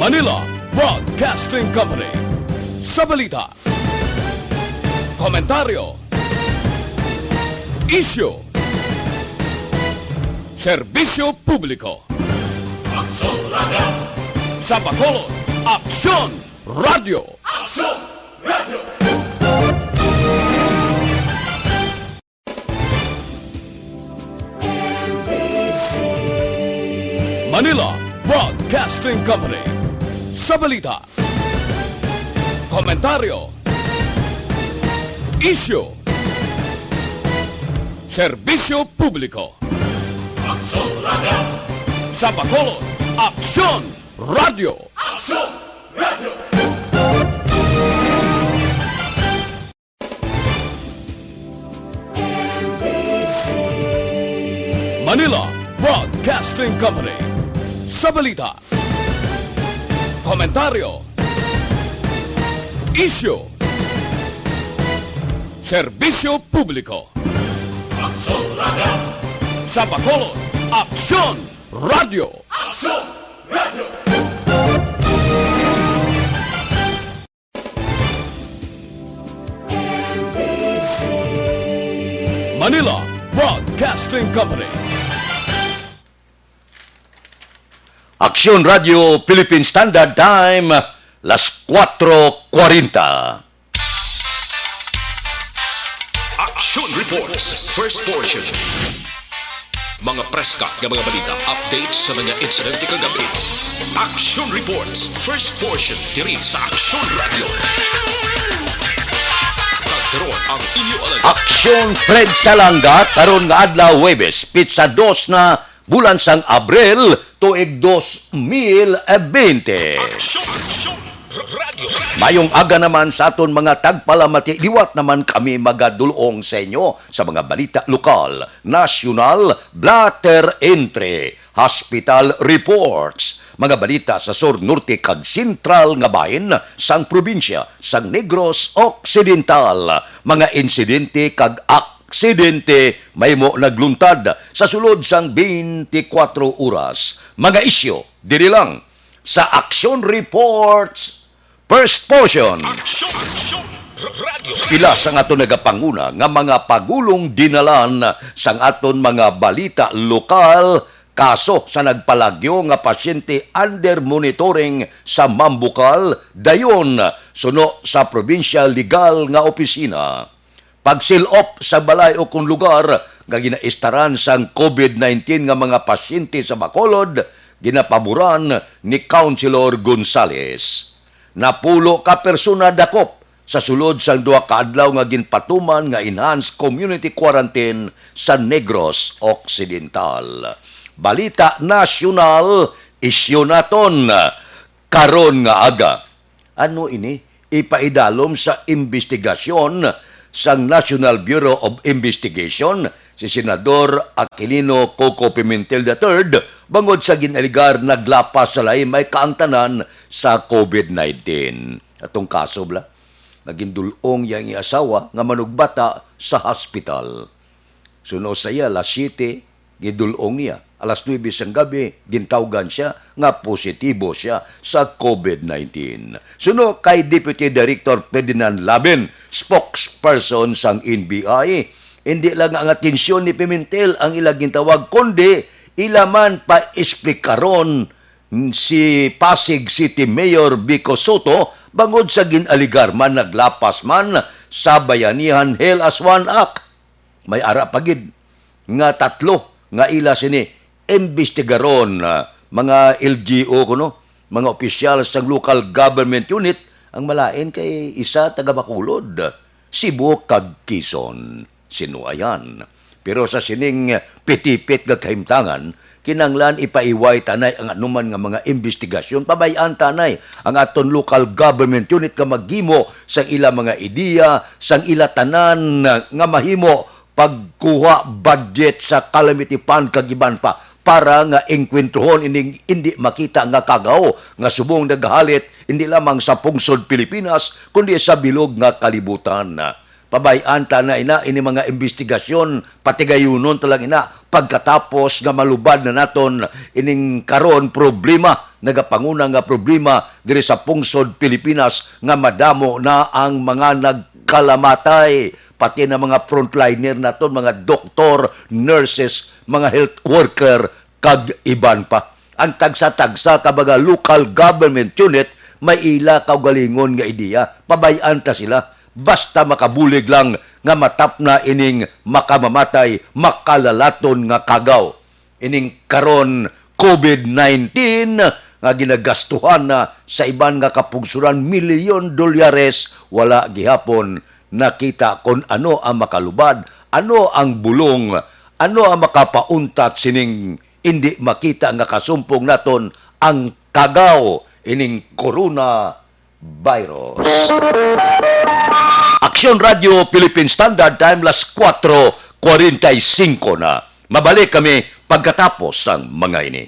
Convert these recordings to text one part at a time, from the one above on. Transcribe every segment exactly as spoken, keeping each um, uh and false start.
Manila Broadcasting Company. Sa balita, komentaryo, isyu, serbisyo publiko. Aksyon Radio. Sa Bacolod, Aksyon Radio. Aksyon Radio. Manila Broadcasting Company. Sa balita, komentaryo, isyu, serbisyo publiko. Aksyon Radio. Sa Bacolod, Aksyon Radio. Aksyon Radio. Manila Broadcasting Company. Sa balita, komentaryo, isyu, serbisyo publiko. Aksyon Radio. Sa Bacolod, Aksyon Radio. Aksyon Radio. Manila Broadcasting Company. Aksyon Radio Philippine Standard Time, las kuwatro kwarenta. Action Reports, first portion. Mga preska nga mga balita, updates sa mga insidente kagabi. Action Reports, first portion, diri sa Action Radio. Kag karon ang inyo alagad. Aksyon Fred Salanga, karon nga adlaw, Huwebes, pitsa dos na, bulan sang Abril, tuig dos mil bente. Aksyon, Aksyon Radio. Mayong aga naman sa aton mga tagpalamati. Liwat naman kami magadulong sa inyo sa mga balita lokal, nasyonal, blotter entry, hospital reports, mga balita sa sur, norte, kag sentral nga bahin sang probinsya sang Negros Occidental, mga insidente kag aksidente mahimo nagluntad sa sulod sang twenty-four oras. Mga isyu diri lang sa Action Reports, first portion. Action, Action Radio. Pila sang aton nagapanguna nga mga pagulong dinalan sang aton mga balita lokal, kaso sa nagpalagyo nga pasyente under monitoring sa Mambukal, dayon suno sa provincial legal nga opisina. Pagsil-op sa balay o kon lugar nga ginaistaran sang covid nineteen nga mga pasyente sa Bacolod, ginapaboran ni Councilor Gonzales. Napulo ka persona dakop sa sulod sang duha ka adlaw nga ginpatuman nga enhanced community quarantine sa Negros Occidental. Balita nasyonal, isyu naton karon nga aga. Ano ini? Ipaidalom sa imbestigasyon sang National Bureau of Investigation si Senador Aquilino Coco Pimentel the third bangod sa ginaligar naglapas sa lahi may kaangtanan sa covid nineteen. Atong kaso, bala, nga gindul-ong iya ang asawa nga manugbata sa hospital. Suno sa iya, alas siyete, gidul-ong niya. Alas nuebe sang gabi, gintawgan siya nga positibo siya sa covid nineteen. Suno kay Deputy Director Ferdinand Laben, spokesperson sang N B I, hindi lang ang atensyon ni Pimentel ang ila gintawag, kundi ila man paesplikaron si Pasig City Mayor Vico Soto bangod sa ginaligar man naglapas man sa Bayanihan Hell as One Act. May ara pa gid nga tatlo nga ila sini imbestigaron, ah, mga L G U kuno, mga opisyal sa local government unit, ang malain kay isa taga Bacolod, Cebu kag Quezon. Sinuayan. Pero sa sining pitipit nga kahimtangan, kinahanglan ipaiway tanay ang anuman nga mga imbestigasyon. Pabay-an tanay ang aton local government unit nga maghimo sang ila mga ideya, sang ila tanan nga mahimo, pagkuha budget sa calamity fund kag iban pa, para nga engkwentrohon ining indi makita nga kagaw nga subong nagahalit hindi lamang sa pungsod Pilipinas kundi sa bilog nga kalibutan. Pabay-an ta na ina ini mga imbestigasyon, patigayunon ta lang ina pagkatapos nga malubad na naton ining karon problema, nagapanguna nga problema diri sa pungsod Pilipinas nga madamo na ang mga nagkalamatay, pati na mga frontliner naton, mga doktor, nurses, mga health worker, kag iban pa. Ang tagsa-tagsa ka mga local government unit may ila kaugalingon nga ideya. Pabay-an ta sila. Basta makabulig lang nga matapna ining makamamatay, makalalaton nga kagaw. Ining karon COVID nineteen nga ginagastuhan na sa iban nga kapugsuran milyon dolyares, wala gihapon nakita kon ano ang makalubad, ano ang bulong, ano ang makapauntat sining indi makita nga kasumpong naton ang kagaw ining coronavirus. Aksyon Radyo Philippine Standard Time, las kuwatro kuwarenta y singko na. Mabalik kami pagkatapos sang mga ini.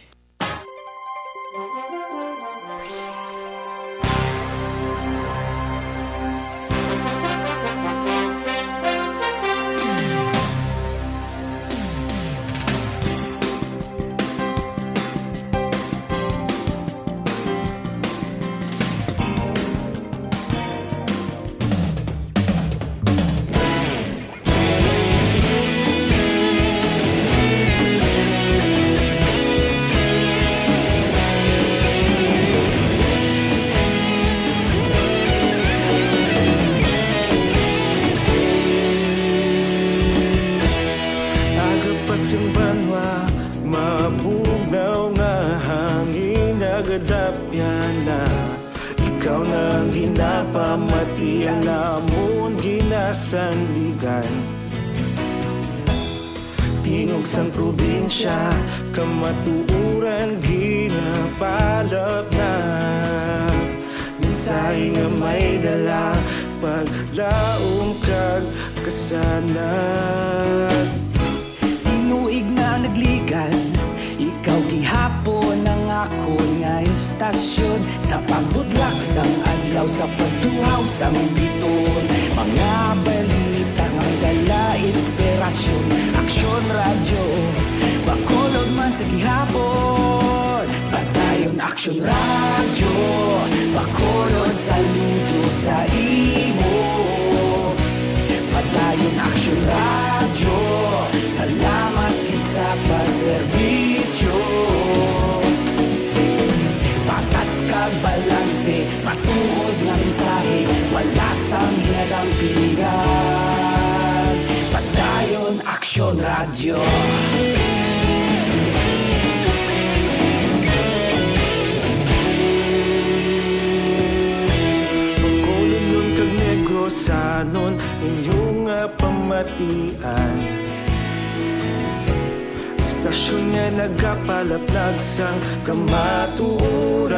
Aga pa sing banwa, mabugnaw nga hangin nagadapyan na. Ikaw na ang ginapamati, ang amon ginasandigan. Tingog sang probinsya, kamatuoran ginapalapnap. Mensahe nga may dala, paglaom kag kasanag. Tinuig na nagligan, ikaw gihapon ang akon nga istasyon. Sa pagbutlak sang adlaw, sa pagtuhaw sang bituon, mga balita nga may dala inspirasyon. Aksyon Radyo, Bacolod man sa gihapon. Padayon Aksyon Radyo, Bacolod, saludo sa imo. Padayon Aksyon Radyo, salamat gid sa pagserbisyo. Patas kag balanse, matuod nga mensahe, wala sang ginadampigan. Padayon Aksyon Radyo. Bacolodnon kag Negrosanon, inyo nga pamatian. Istasyon nga nagapalaplag sang kamatuoran.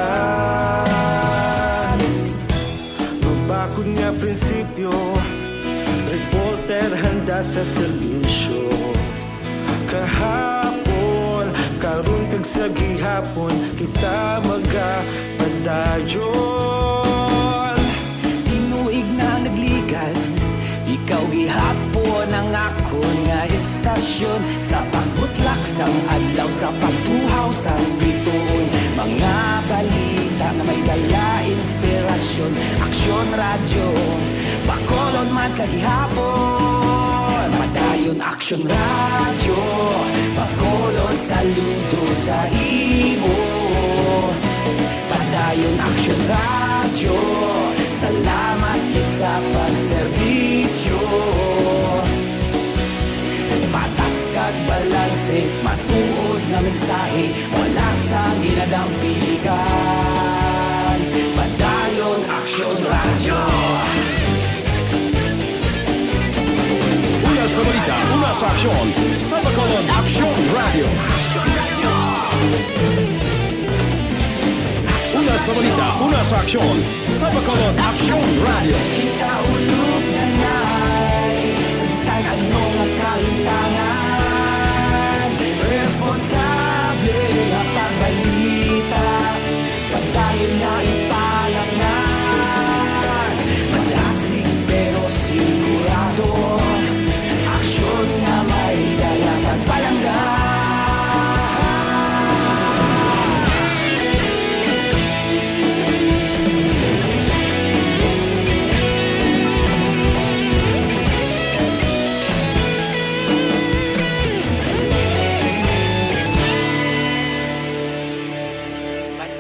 Mabakod nga prinsipyo, reporter handa sa serbisyo. Kahapon, karon kag sa gihapon, kita magapadayon. Tinuig na nagligan, ikaw gihapon ang akon nga istasyon. Sa pagbutlak sang adlaw, sa pagtuhaw sang bituon, mga balita nga may dala inspirasyon. Aksyon Radyo, Bacolod man sa gihapon. Padayon Aksyon Radyo, Bacolod, saludo sa imo. Padayon Aksyon Radyo, salamat gid sa pagserbisyo. Patas kag balanse, matuod nga mensahe, wala sang ginadampigan. Padayon Aksyon Radyo. Una sa balita, una sa aksyon, sa Bacolod Aksyon Radyo. Una sa balita, una sa aksyon, sa Bacolod Aksyon Radyo. Kita ulog na ngay, sa bisan ano nga kahintangan, responsable nga pagbalita, padayon na ipalapngan. Madasig pero sigurado.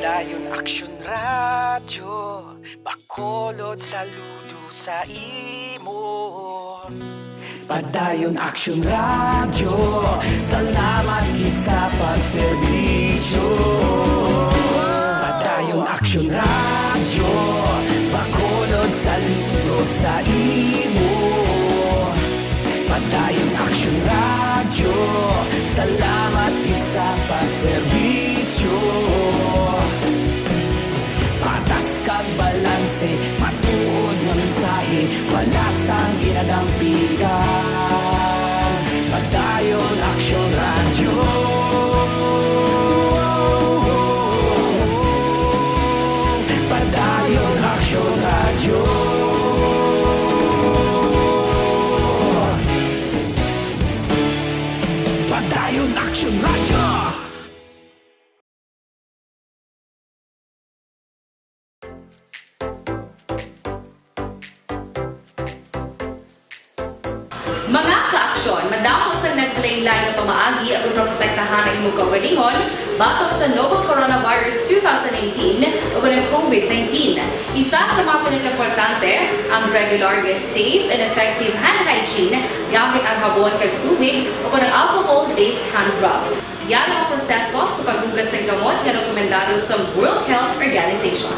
Dayon Aksyon Radyo, Bacolod, saludo sa imo. Padayon Aksyon Radyo, salamat gid sa pagserbisyo. Padayon Aksyon Radyo, Bacolod, saludo sa imo. Padayon Aksyon Radyo, salamat gid sa pagserbisyo. Patas kag balanse, matuod nga mensahe, wala sang ginadampigan. Padayon Aksyon Radyo. Padayon Aksyon Radyo. Padayon Aksyon Radyo. Mga ka-aksyon, madamo sang naglain-lain nga pamaagi agud maprotektahan ang imong kaugalingon batok sa novel coronavirus two thousand nineteen o ang COVID nineteen. Isa sa mga pinakaimportante ang regular nga safe and effective hand hygiene gamit ang habon kag tubig o ang alcohol-based hand rub. Yan ang proseso sa paghugas sang gamot nga rekomendado sa World Health Organization.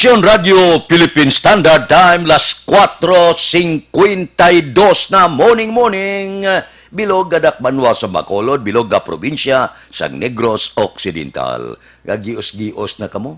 Aksyon Radio Philippine Standard Time, las kuwatro singkwenta y dos na, morning, morning. Bilog nga dakbanwa sa Bacolod, bilog nga probinsya sang Negros Occidental. Gagios-gios na kamo.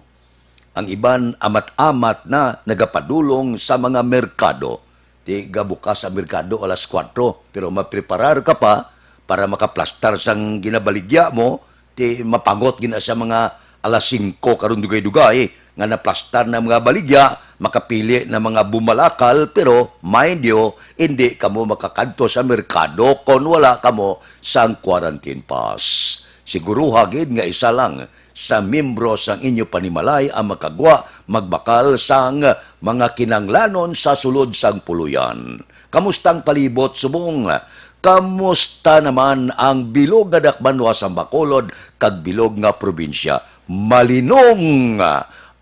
Ang iban amat-amat na nagapadulong sa mga merkado. Ti gabukas ang merkado alas kuwatro, pero mapreparar ka pa para makaplastar sang ginabaligya mo, ti mapangot gina sa mga alas singko karon dugay-dugay nga naplastar na mga baligya, makapili na mga bumalakal, pero mind you, hindi kamo makakadto sa merkado kon wala kamo sang quarantine pass. Siguruha gid nga isa lang sa miyembro sang inyo panimalay ang makagwa magbakal sang mga kinanglanon sa sulod sang puloy-an. Kamusta ang palibot subong? Kamusta naman ang bilog nga dakbanwa sang Bacolod kag bilog nga probinsya? Malinong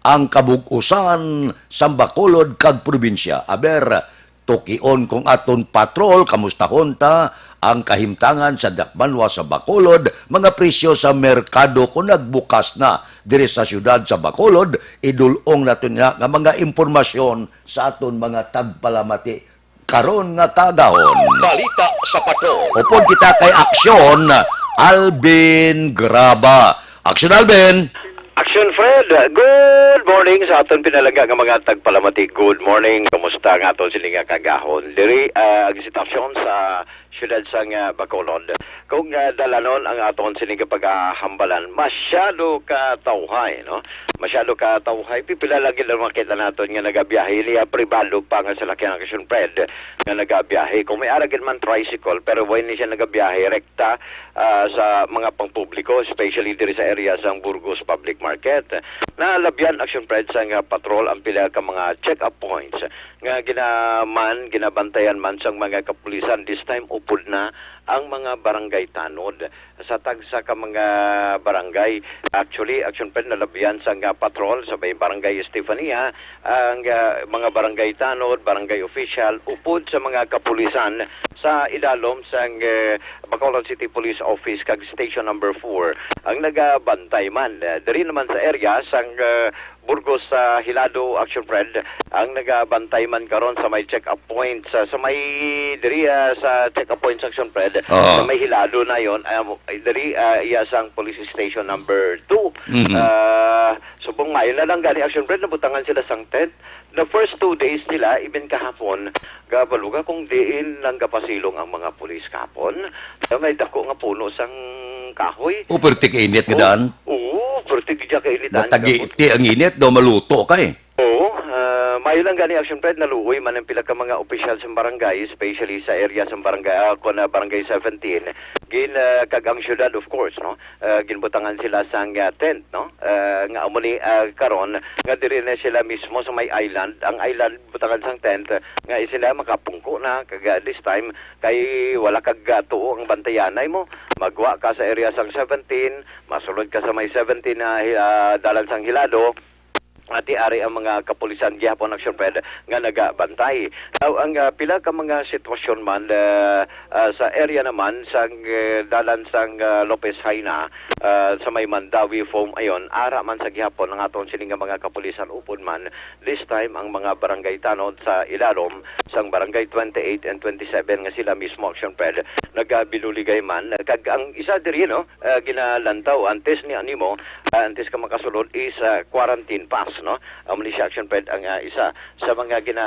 ang kabug-usan sang Bacolod kag probinsya. Aber, tukion kong aton patrol, kamustahon ta ang kahimtangan sa dakbanwa sa Bacolod, mga presyo sa merkado kung nagbukas na diri sa siyudad sa Bacolod, idul-ong naton na nga mga impormasyon sa aton mga tagpalamati karon nga kaagahon. Balita sa Patrol. Upod kita kay Aksyon, Alvin Graba. Aksyon, Alvin! Action Fred, good morning sa aton pinalangga nga mga tagpalamati. Good morning, kumusta ang aton sini nga kaagahon? Diri, ah, ang sitwasyon sa siyudad sang, ah, Bacolod. Kung, ah, dalanon ang aton sini nga paghahambalan, masyado ka tawhay, no? Masyado ka tawhay. Pipila lang gid ang makita naton nga nagabiyahe niya pribado pa nga salakyan, Action Fred, nga nagabiyahe. Kung may ara gid man tricycle, pero way ni siya nagabiyahe rekta ah, sa mga pangpubliko, especially diri sa area sang Burgos Public Market. Nalabyan, Action Fred, sang, ah, patrol ang pila ka mga check-up points nga ginaman, ginabantayan man sang mga kapulisan. This time, upod na ang mga barangay tanod sa tagsa ka mga barangay. Actually, Action Fred, nalabihan sang, ah, patrol sa may Barangay Estefania, ang, ah, mga barangay tanod, barangay official, upod sa mga kapulisan sa ilalom sang, eh, Bacolod City Police Office kag Station Number Four ang nagabantay man, eh, diri naman sa area sang, eh, Burgos sa Hilado, Action Fred, ang nagabantay man karon sa may check-up points, ah, sa may diri, ah, sa check-up points, Action Fred, Oo. sa may Hilado na yon, ah, diri, ah, iya sang Police Station Number Two. Mhm. Ah, subong maayo na lang gani, Action Fred, nabutangan sila sang tent. The first two days nila, even kahapon, gabaluga kung diin lang gapasilong ang mga pulis kahapon. Kaya may dako nga puno sang kahoy. O, perti ka init nga Oo, daan. Oo, perti gid siya kainit ang Natagi gapon. Ti ang init, daw maluto ka eh. Oo, ah, maayo lang gani, Action Fred, naluoy man ang pila ka mga opisyal sa barangay, especially sa area sa barangay, ah, kon, ah, Barangay Seventeen. Gin, ah, kag ang syudad, of course, no? Ah, ginbutangan sila sang, ah, tent, no? Ah, nga amo ni, ah, karon nga diri na sila mismo sa may island. Ang island butangan sang tent, ah, nga sila makapungko na kag, ah, this time kay wala kag, ah, tuo ang bantayanay mo. Magwa ka sa area sang Seventeen, masulod ka sa may Seventeen na, ah, dalan sang Hilado, ati ari ang mga kapulisan gihapon, Action Fred, nga nagabantay. Now, ang, ah, pila ka mga sitwasyon man, ah, ah, sa area naman sang, eh, dalan sang, ah, Lopez Jaena, ah, sa may Mandawi Foam ayon, ara man sa gihapon ang aton sini nga mga kapulisan upod man. This time, ang mga barangay tanod sa ilalom sang Barangay twenty-eight and twenty-seven nga sila mismo, Action Fred, nagabinuligay man. Kag ang isa diri, no, ah, ginalantaw antes ni animo, ah, antes ka makasulod is, ah, quarantine pass, no? Amo ni siya, Action Fred, ang, ah, isa sa mga gina,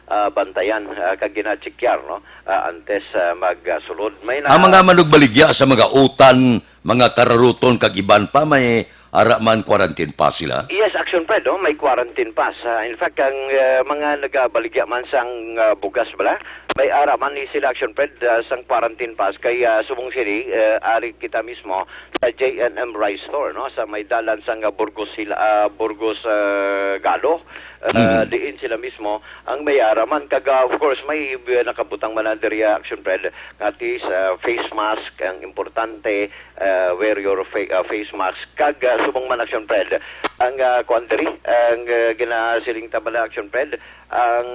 ah, bantayan, ah, kag ginacheckar, no? Ah, antes, ah, magsulod. May na Ang mga manugbaligya sa mga utan, mga kararuton, kag iban pa, may ara man quarantine pass sila? Yes, Action Fred, no? May quarantine pass. Ah, in fact, ang, ah, mga nagabaligya man sang, ah, bugas bala, may ara man ni sila, Action Fred, ah, sang quarantine pass. Kay, ah, subong sini, ah, ari kita mismo sa J N M Rice Store, no? Sa may dalan sang, ah, Burgos Hila-, ah, Burgos, ah, Galo. Ah, Mhm. diin sila mismo ang may ara man. Kag, ah, of course, may, ah, nakabutang man na diri, ah, Action Fred, nga at least, ah, face mask ang importante, ah, wear your fa-, ah, face mask. Kag, ah, subong man, Action Fred, ang, ah, kuwan diri, ang, ah, ginasiling ta bala, Action Fred, ang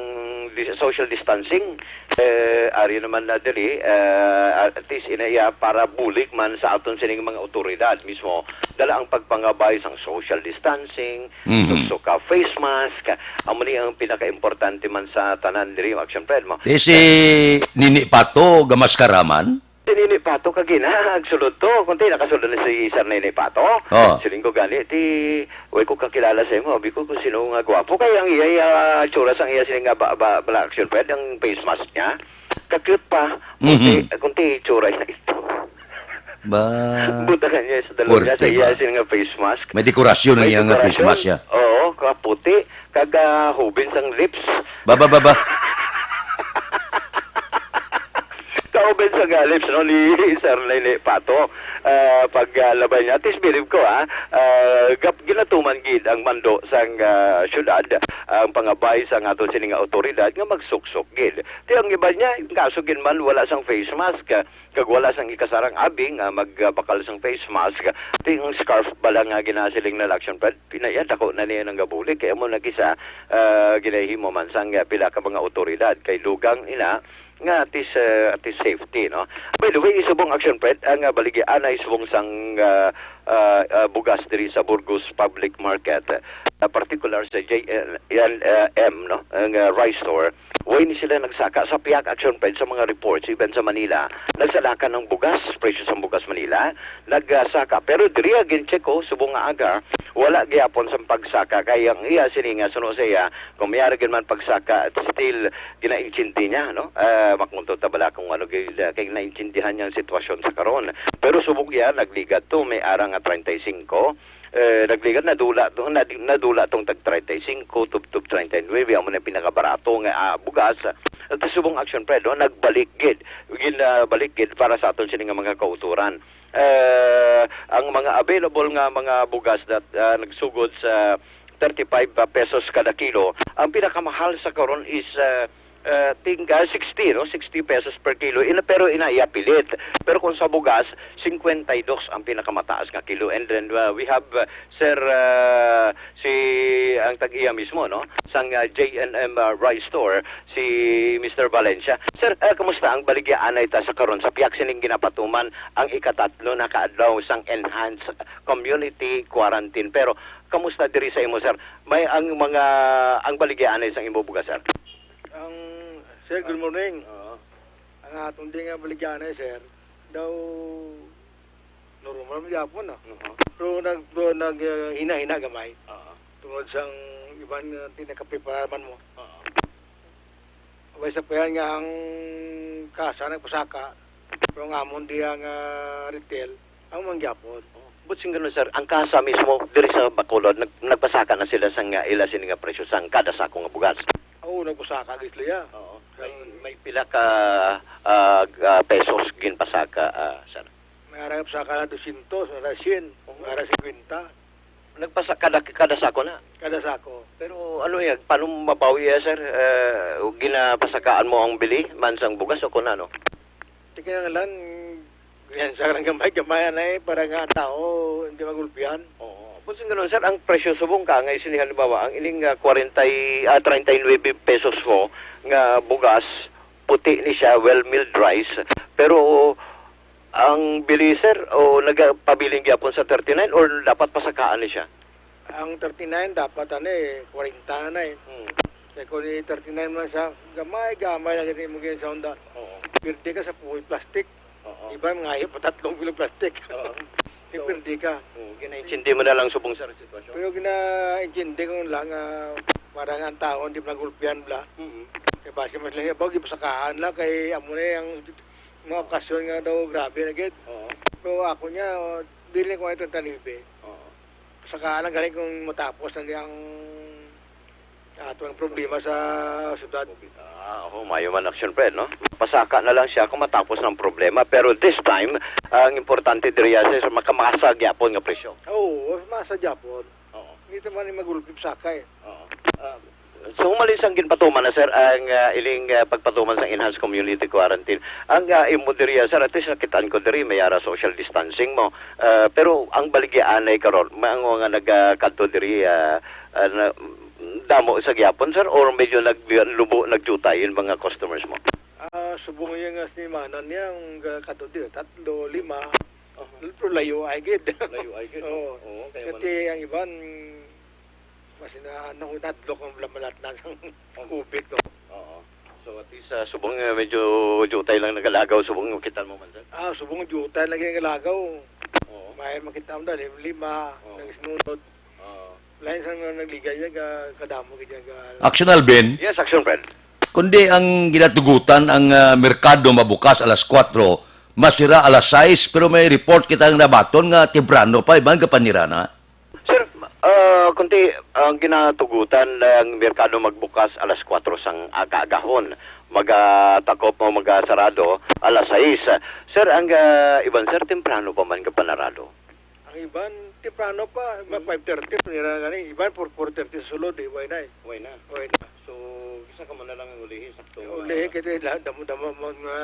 dis-, social distancing, eh, ari naman na diri, eh, at least ina iya para bulig man sa aton sining mga otoridad mismo. Dala ang pagpangabay sang social distancing, Mhm. Sukso ka face mask. Amo ni ang pinakaimportante man sa tanan diri, Action Fred, mo. Di si Nini Pato, gamaskara man? Si Nini Pato, kagina, agsulod to. Kunti, nakasulod na si Sir Nini Pato. Oh. Siling ko gani, ti, way ko kakilala sa imo. Abi ko kung sino nga gwapo. Kaya ang iya, iya, tsura sang iya, siling nga ba, ba, bala, Action Fred, ang face mask niya. Ka-cute pa. Kunti, Mhm. kunti, tsura niya ito. Ba? Butangan niya sa dalom niya, sa Puwerte iya ba? Sini nga face mask. May dekorasyon ang May iya nga face dekorasyon. Mask, ya. Oo, kaputi. Kag, ah, hubin sang lips. Ba, ba, ba, ba? Kaubin sa nga lips, no, ni Sir Nene Pato. Ah, pag, ah, labay niya. At least, bilib ko, ha, ah, gap-, ginatuman gid ang mando sang, ah, syudad, ang pangabay sa nga ato sini nga awtoridad nga magsuksok gid. Ti ang iba niya, kaso gid man, wala sang face mask, ah, kag wala sang ikasarang abi nga magbakal sang face mask, ti ang scarf bala nga ginasiling na Action Fred, pinaya dako na niya nang gabulig, kaya mo nagisa, ah, ginahimo man sang, ah, pila ka mga awtoridad kay dugang ina nga at least, ah, at least safety, no? By the way, subong Action Fred, ang, ah, baligya anay subong sang, ah, ah, ah, bugas diri sa Burgos Public Market, ah, particular sa J N M, no, ang, ah, rice store. Way ni sila nagsaka sa pihak Action Fred sa mga reports, even sa Manila. Nagsalakan ang bugas, presyo sang bugas Manila, nagsaka. Pero diri, ah, gin-check ko, subong nga aga, wala gyapon sang pagsaka. Kay ang iya sini nga suno sa iya, kung may ara gid man pagsaka, still ginaintindi niya, no? Ah, makunto ta bala kung ano gid, ah, kay naintindihan niya ang sitwasyon sa karon. Pero subong iya, nagligad to, may ara nga treinta y cinco, eh, nagligad, nadula to, nad-, nadula tong tag treinta y cinco, tubtob treinta y nuebe, amo na pinakabarato nga, ah, bugas. At subong Action Fred, no, nagbalik gid, ginabalik gid para sa aton sini nga mga kauturan. Eh, ang mga available nga mga bugas that, ah, nagsugod sa thirty-five pesos kada kilo, ang pinakamahal sa karon is, ah, Uh, ting, uh, sixty, no? Sixty pesos per kilo. Ina, pero ina iya pilit. Pero kung sa bugas, cincuenta y dos ang pinakamataas nga kilo. And then, uh, we have, uh, Sir, uh, si, ang tag-iya mismo, no? Sang, uh, J and M, uh, Rice Store, si Mister Valencia. Sir, uh, kamusta ang baligya anay ta sa karon sa pihak sining ginapatuman ang ikatatlo na kaadlaw sang enhanced community quarantine? Pero kamusta diri sa imo, sir? May ang mga, ang baligya anay sang imo bugas, sir? Ang, sir, good morning. Oo. Ang atong di nga baligya anay, sir, daw normal man gyapon, ah. Oo. Pero nag-, pero nag, ah, hina-hina gamay. Oo. Tungod sang iban nga di nakaprepara man mo. Oo. Way sa payan nga ang kasa nagpasaka, pero ang amon diya nga retail, ang mangyapon. But sing ganun, sir, ang kasa mismo diri sa Bacolod, nag-, nagpasaka na sila sang, ah, ila sini nga presyo sang kada sako nga bugas. Oo, nagpasaka gid sila, ya. Oo. May, may pila ka, ah, ah, pesos ginpasaka, ah, sir? May ara pasaka na dosyentos, may ara syen, Oo. may ara singkwenta. Nagpasa-, kada, kada sako na? Kada sako. Pero ano yan? Paano mo mabawi yan, sir? Eh, ginapasakaan mo ang bili man sang bugas o kung ano? Di kinahanglan, ganyan sa lang gamay-gamay na eh, para nga ang tao hindi magulpihan. Oo. Kung sa ganun, sir, ang presyo subong ka, nga isin halimbawa, ang ining, ah, kwarenta y, ah, treinta y nueve pesos ko nga bugas, puti ni siya, well milled rice, pero ang bili, sir, o nagapabilin gyapon sa thirty-nine or dapat pasakaan ni siya? Ang thirty-nine dapat, ano, eh, kwarenta na, eh. Hmm. Kaya kung i-thirty-nine man siya, gamay-gamay lang yun mo ganyan sa Honda. Oo. Pirdi ka sa puwi plastic. Oo. Iba, mga hip, tatlong kilo plastic. Oo. Di So, pirdi ka. Oo, ginaintindi mo na lang subong sa sitwasyon. Pero ginaintindi ko lang, ah, parang ang tao, hindi pa nagulpihan bla. Mm-hmm. Kaya basi mas lang, bago gipasakaan lang, kay amo na yung mga okasyon nga daw grabe na gid. Oo. Pero ako niya, oh, bilin ko nga itong tanibe. Oo. Saka lang galing kung matapos na ang atong problema sa syudad. Ah, oo, mayo man, Action Fred, no? Pasaka na lang siya kung matapos ng problema. Pero this time, ang importante diri, sir, makamasa gyapon nga presyo. Oo, masa gyapon. Oo. Hindi naman yung magulpi, pasaka eh. Oo. Ah, so, humalis ang ginpatuman na, sir, ang, ah, ining, ah, pagpatuman sa enhanced community quarantine. Ang, ah, imo diri, sir, at least nakitaan ko diri, may ara social distancing mo. Ah, pero ang baligya anay karon, may ang mga nagakadto diri, ah, ah, na, damo sa gyapon, sir, or medyo naglubo, nagjutay yung mga customers mo? Ah, subong yung nga sinimanan niya, ang, ah, kadto diri, tatlo, lima. Aha. Pero layo ay gid. Layo ay gid, no? Oo. Oo, kaya Kasi man ang iban, mas na, nahunadlok ang lamalat na ng Oo. COVID, no? Oo. So, at least, ah, subong, eh, medyo jutay lang nagalagaw, subong kita mo man, sir. Ah, subong jutay lagi ang galagaw. Oo. May makita mo dali, lima, Oo. nagsinunod. Oo. Lain sa nga nagligay, ya, ga-, kadamo, gid, ya, ga- Action, Alvin. Yes, Action, Fred. Kundi ang ginatugutan ang, ah, merkado mabukas alas kuwatro, masira alas sais, pero may report kita ang nabaton nga temprano pa, iban kapanirana. Sir, ah, kunti ang ginatugutan, ang merkado magbukas alas kuwatro sang aga-agahon. Magatakop o magasarado alas sais. Sir, ang, ah, iban, sir, temprano pa man kapanarado? Ang iban, temprano pa, mga Hmm. five thirty, nira gani. Iban, four, four thirty sa sulod, eh, way na, eh. Way na. Way na. So, isa ka man na lang ang ulihi, sakto. Ulihi, ah, kaya la-, damo-damo mo nga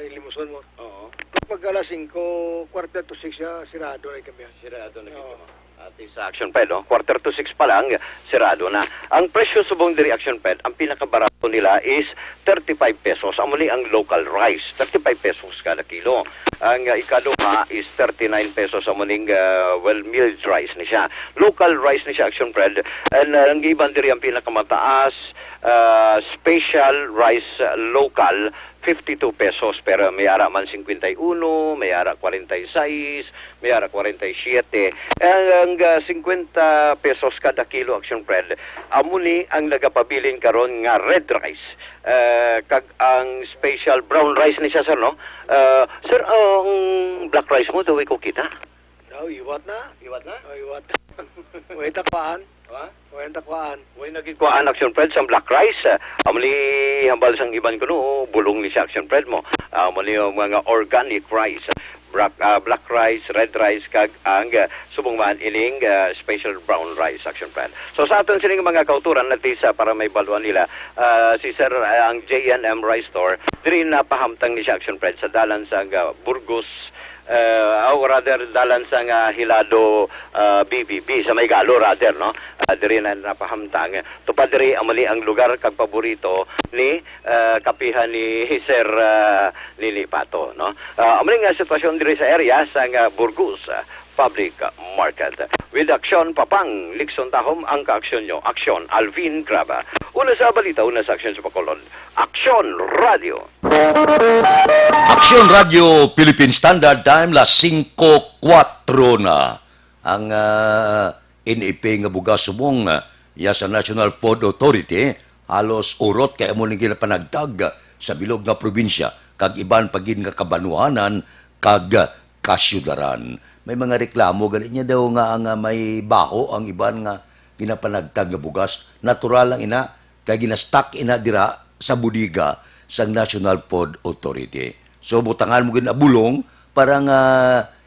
ilimuson mo. Oo. Pag alas singko, quarter to six siya, sirado na kami. Sirado na Oo. kami. At sa Action Fed, no? Quarter to six pa lang, sirado na. Ang presyo subong diri, Action Fed, ang pinakabarato nila is thirty-five pesos. Amo ni ang local rice, thirty-five pesos kada kilo. Ang, ah, ikaduha is thirty-nine pesos. Amo ning, ah, well milled rice ni siya. Local rice ni siya, Action Fred. And, ah, ang iban diri ang pinakamataas, ah, special rice, ah, local, fifty-two pesos, pero may ara man cincuenta y uno, may ara cuarenta y seis, may ara cuarenta y siete. Ang, ang, ah, cincuenta pesos kada kilo, Action Fred, amo ni ang nagapabilin karon nga red rice. Eh, kag ang special brown rice ni siya, sir, no? Eh, sir, ang black rice mo, daw ko kita. Daw, iwat na. Iwat na? Oh, iwat. Wait, takwaan. Ha? Way ang takwaan. Way naging kuhaan, Action Fred, sang black rice. Ah, amo ni hambal sang iban kuno, bulong ni siya, Action Fred, mo. Ah, amo ni yung mga organic rice. black, ah, black rice, red rice, kag ang, ah, subong man ining, ah, special brown rice, Action Plan. So, sa aton sining mga kauturan, at least, ah, para may baluan nila, ah, si Sir, ah, ang J and M Rice Store, diri napahamtang ni siya, Action Plan, sa dalan sa, ah, Burgos, ah, or rather, dalan sa nga Hilado, ah, B B B, sa may Galo, rather, no? Ah, diri na napahamtang. Tupad diri, amo ni ang lugar kag paborito ni, ah, kapihan ni Sir, ah, Nini Pato, no? Ah, amo ni nga sitwasyon diri sa area sa nga Burgos, ah, Public Market. With Aksyon Papang, Lixon Tahom ang kaaksyon nyo. Aksyon, Alvin Graba. Una sa balita, una sa aksyon sa Bacolod. Aksyon Radio. Aksyon Radio Philippine Standard Time, las singko kuwatro na. Ang, ah, N F A nga bugas subong, ah, ya sa National Food Authority, halos urot kay amo ning ginapanagtag sa bilog nga probinsya kag iban pa gid nga kabanwahanan kag kasyudaran. May mga reklamo gani niya daw nga, nga may baho ang iban nga ginapanagtag nga bugas. Natural lang ina, kay gina-stock ina dira sa bodega sang National Food Authority. So, butangan mo gid na bulong para nga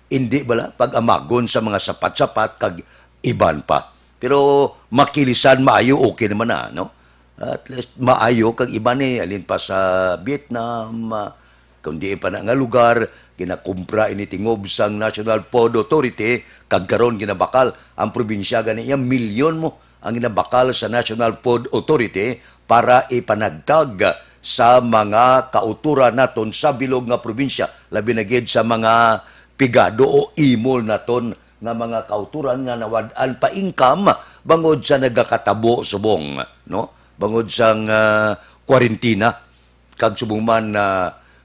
indi bala pag-amagon sa mga sapat-sapat kag iban pa. Pero makilisan maayo, okay naman na, no? At least maayo kag iban ni, alin pa sa Vietnam, ah, kung diin pa na nga lugar, ginakumpra ini tingob sang National Food Authority, kag karon ginabakal ang probinsya gani iya, milyon mo ang ginabakal sa National Food Authority para ipanagtag sa mga kauturan naton sa bilog nga probinsya, labi na gid sa mga pigado o imol naton nga mga kauturan nga nawad-an pa income bangod sa nagakatabo subong, no? Bangod sang, ah, kwarentina, kag subong man na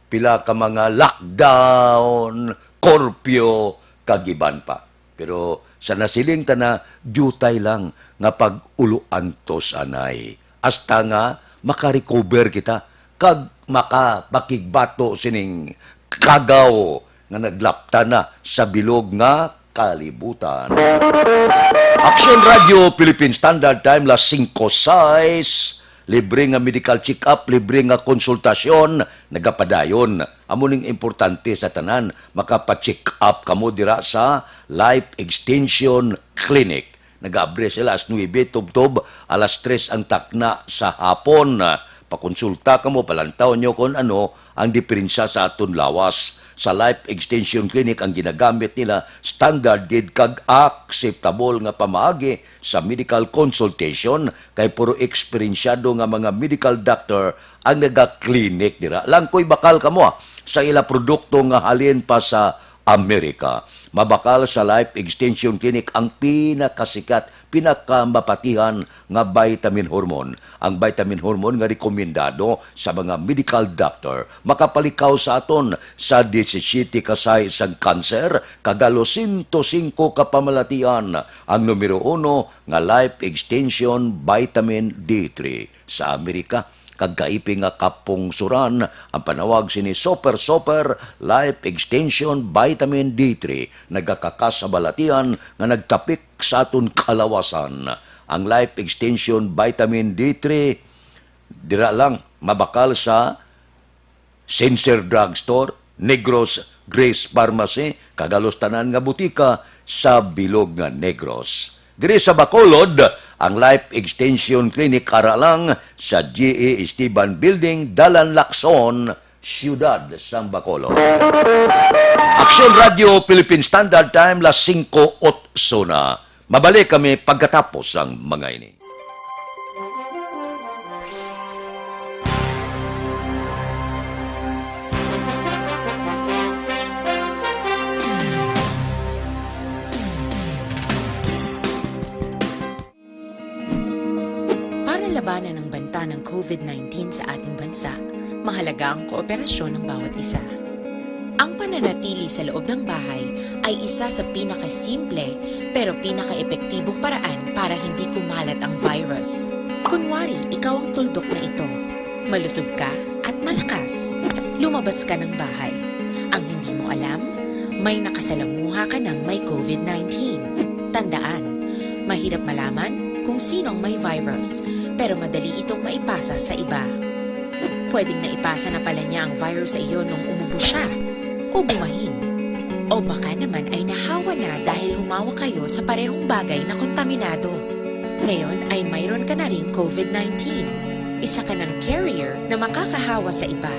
pila ka mga lockdown, curfew, kag iban pa. Pero sa nasiling ta na, diutay lang nga pag-uloantos anay, hasta nga makarecover kita kag makapakigbato sining kagaw nga naglapta na sa bilog nga kalibutan. Action Radio Philippine Standard Time, las singko sais, libre nga medical check-up, libre nga konsultasyon, nagapadayon. Amo ning importante sa tanan, makapa-check up kamo dira sa Life Extension Clinic. Nagaabri sila alas nuebe tubtob alas tres ang takna sa hapon. Pakonsulta kamo, palantaw nyo kon ano ang diferensya sa aton lawas. Sa Life Extension Clinic ang ginagamit nila, standard gid kag akseptable nga pamaagi sa medical consultation, kay puro eksperensyado nga mga medical doctor ang naga-clinic dira. Langkoy bakal kamo, ah, sa ila produkto nga halin pa sa Amerika. Mabakal sa Life Extension Clinic ang pinakasikat, pinakamapatihan nga vitamin hormone. Ang vitamin hormone nga rekomendado sa mga medical doctor makapalikaw sa aton sa disisyete ka sais sang kanser kag halos sento singko ka pamalatian. Ang numero uno nga Life Extension Vitamin D three sa Amerika. Kag kaipi nga kapungsuran, ang panawag sini Super Super Life Extension Vitamin D three nagakakas sa balatian nga nagtapik sa aton kalawasan. Ang Life Extension Vitamin D three dira lang mabakal sa Sincere Drugstore, Negros Grace Pharmacy, kag halos tanan nga butika sa bilog nga Negros. Diri sa Bacolod, ang Life Extension Clinic ara lang sa G E Esteban Building, Dalan Lacson, Siyudad sang Bacolod. Action Radio Philippine Standard Time, las singko otso na. Mabalik kami pagkatapos sang mga ini. Para labanan ang banta ng COVID nineteen sa ating bansa, mahalaga ang kooperasyon ng bawat isa. Ang pananatili sa loob ng bahay ay isa sa pinakasimple pero pinakaepektibong paraan para hindi kumalat ang virus. Kunwari, ikaw ang tuldok na ito. Malusog ka at malakas. Lumabas ka ng bahay. Ang hindi mo alam, may nakasalamuha ka ng may COVID nineteen. Tandaan, mahirap malaman kung sino ang may virus, pero madali itong maipasa sa iba. Pwedeng naipasa na pala niya ang virus sa iyo nung umubo siya o bumahin. O baka naman ay nahawa na dahil humawak kayo sa parehong bagay na kontaminado. Ngayon ay mayroon ka na ring COVID nineteen. Isa ka ng carrier na makakahawa sa iba.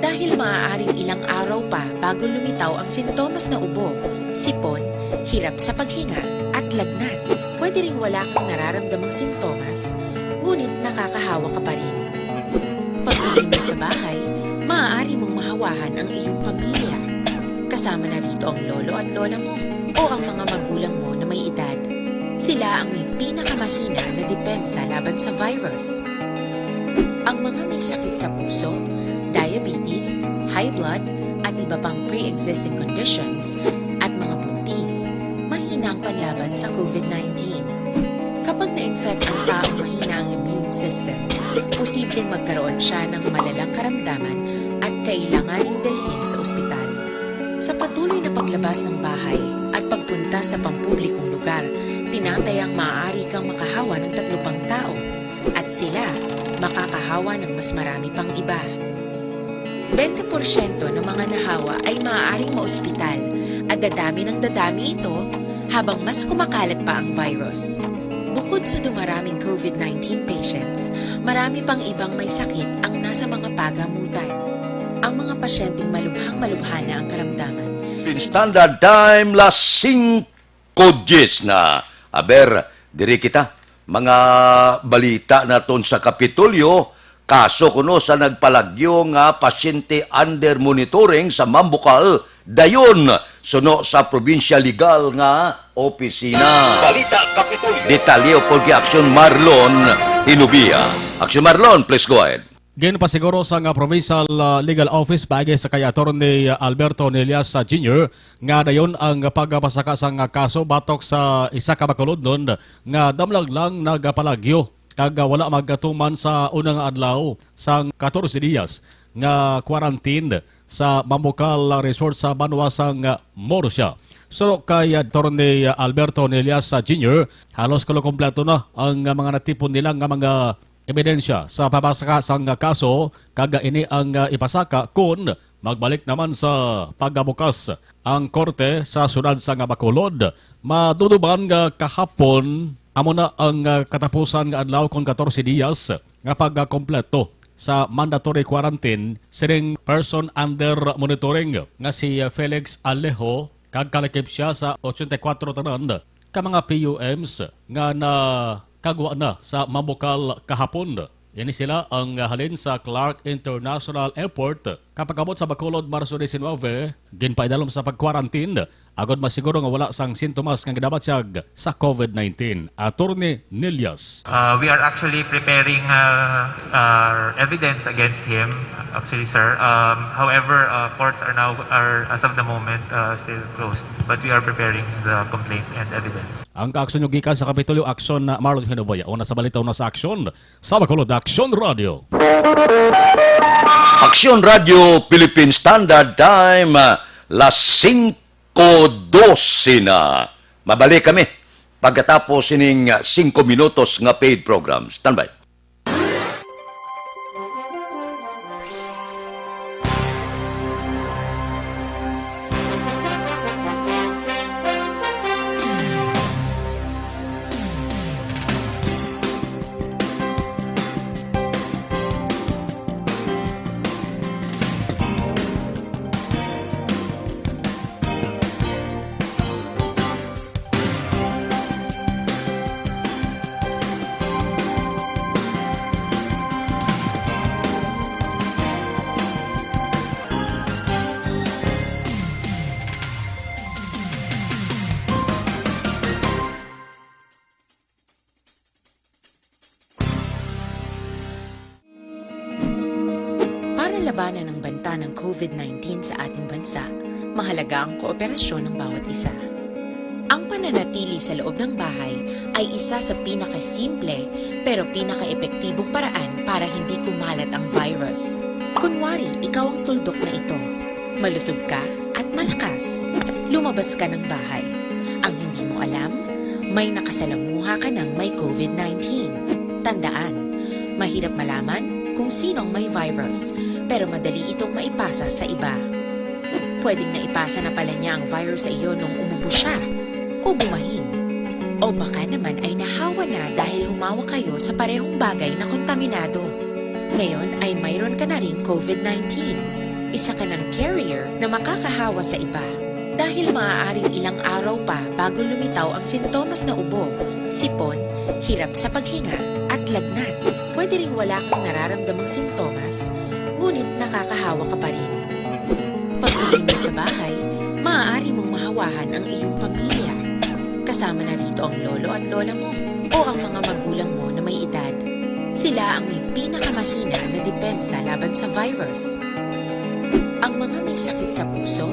Dahil maaaring ilang araw pa bago lumitaw ang sintomas na ubo, sipon, hirap sa paghinga, at lagnat. Pwede ring wala kang nararamdamang sintomas, ngunit nakakahawa ka pa rin. Pag-uwi mo sa bahay, maaari mong mahawahan ang iyong pamilya. Kasama na rito ang lolo at lola mo o ang mga magulang mo na may edad. Sila ang may pinakamahina na depensa laban sa virus. Ang mga may sakit sa puso, diabetes, high blood, at iba pang pre-existing conditions, at mga buntis, mahina ang panlaban sa COVID nineteen. Kapag na-infect ang taong mahina ang immune system, posibleng magkaroon siya ng malalang karamdaman at kailanganing dalhin sa ospital. Sa patuloy na paglabas ng bahay at pagpunta sa pampublikong lugar, tinatayang maaari kang makahawa ng tatlo pang tao at sila makakahawa ng mas marami pang iba. Bente porsyento ng mga nahawa ay maaaring maospital at dadami ng dadami ito habang mas kumakalat pa ang virus. Bukod sa dumaraming COVID nineteen patients, marami pang ibang may sakit ang nasa mga pagamutan. Ang mga pasyenteng malubhang-malubha na ang karamdaman. Standard Time, las singko diyes na. Aber, diri kita. Mga balita naton sa Kapitolyo, kaso kuno sa nagpalagyo nga pasyente under monitoring sa Mambukal, dayon suno sa provincial legal nga opisina. Balita Kapitolyo. Detalye upod kay Aksyon Marlon Hinubia. Aksyon Marlon, please go ahead. Ginpasiguro sang, ah, Provincial, ah, Legal Office paagi sa kay Attorney, ah, Alberto Nelias, ah, Junior nga dayon ang pagpasaka sang, ah, kaso batok sa isa ka Bacolodnon nga damlag lang nagapalagyo kag, ah, wala magatuman sa una nga adlaw sang katorse diyas nga quarantine sa Mambukal Resort sa banwa sang, ah, Murcia. Suno kay Attorney Alberto Nelias, ah, Junior, halos kulokompleto na ang, ah, mga natipon nila nga mga ebidensya sa pagpasaka sang kaso, kag ini ang, ah, ipasaka kon magbalik naman sa pagbukas ang korte sa siyudad sang Bacolod. Madumduman nga kahapon, amo na ang, ah, katapusan nga adlaw kon katorse diyas nga pagkompleto sa mandatory quarantine sining person under monitoring nga si Felix Alejo, kag kalakip sia sa ochenta y kuwatro tanan ka mga P U Ms nga nakagwa na sa Mambukal kahapon. Ini sila ang halin sa Clark International Airport. Kapag-abot sa Bacolod, Marso diecinuebe, ginpaidalom sa pag-quarantine agod masiguro nga wala sang sintomas nga ginabatyag sa COVID nineteen. Attorney Nelias. Uh, we are actually preparing, uh, uh, evidence against him, actually, sir. Um, however, uh, courts are now, are, as of the moment, uh, still closed. But we are preparing the complaint and evidence. Ang kaaksyon nyo gikan sa Kapitolyo, Aksyon, uh, Marlon Hinubia. Una sa balita, una sa aksyon, sa Bacolod, Aksyon Radio. Aksyon Radio Philippine Standard Time, uh, las singko dose na. Mabalik kami pagkatapos sining singko minutos nga paid program. Standby. Para labanan ang banta ng COVID nineteen sa ating bansa, mahalaga ang kooperasyon ng bawat isa. Ang pananatili sa loob ng bahay ay isa sa pinakasimple pero pinakaepektibong paraan para hindi kumalat ang virus. Kunwari, ikaw ang tuldok na ito. Malusog ka at malakas. Lumabas ka ng bahay. Ang hindi mo alam, may nakasalamuha ka ng may COVID nineteen. Tandaan, mahirap malaman kung sino ang may virus, pero madali itong maipasa sa iba. Pwedeng naipasa na pala niya ang virus sa iyo nung umubo siya o bumahin. O baka naman ay nahawa na dahil humawak kayo sa parehong bagay na kontaminado. Ngayon ay mayroon ka na ring covid nineteen. Isa ka ng carrier na makakahawa sa iba. Dahil maaaring ilang araw pa bago lumitaw ang sintomas na ubo, sipon, hirap sa paghinga, at lagnat. Pwede ring wala kang nararamdamang sintomas, ngunit nakakahawa ka pa rin. Pag-uwi mo sa bahay, maaari mong mahawahan ang iyong pamilya. Kasama na rito ang lolo at lola mo o ang mga magulang mo na may edad. Sila ang may pinakamahina na depensa laban sa virus. Ang mga may sakit sa puso,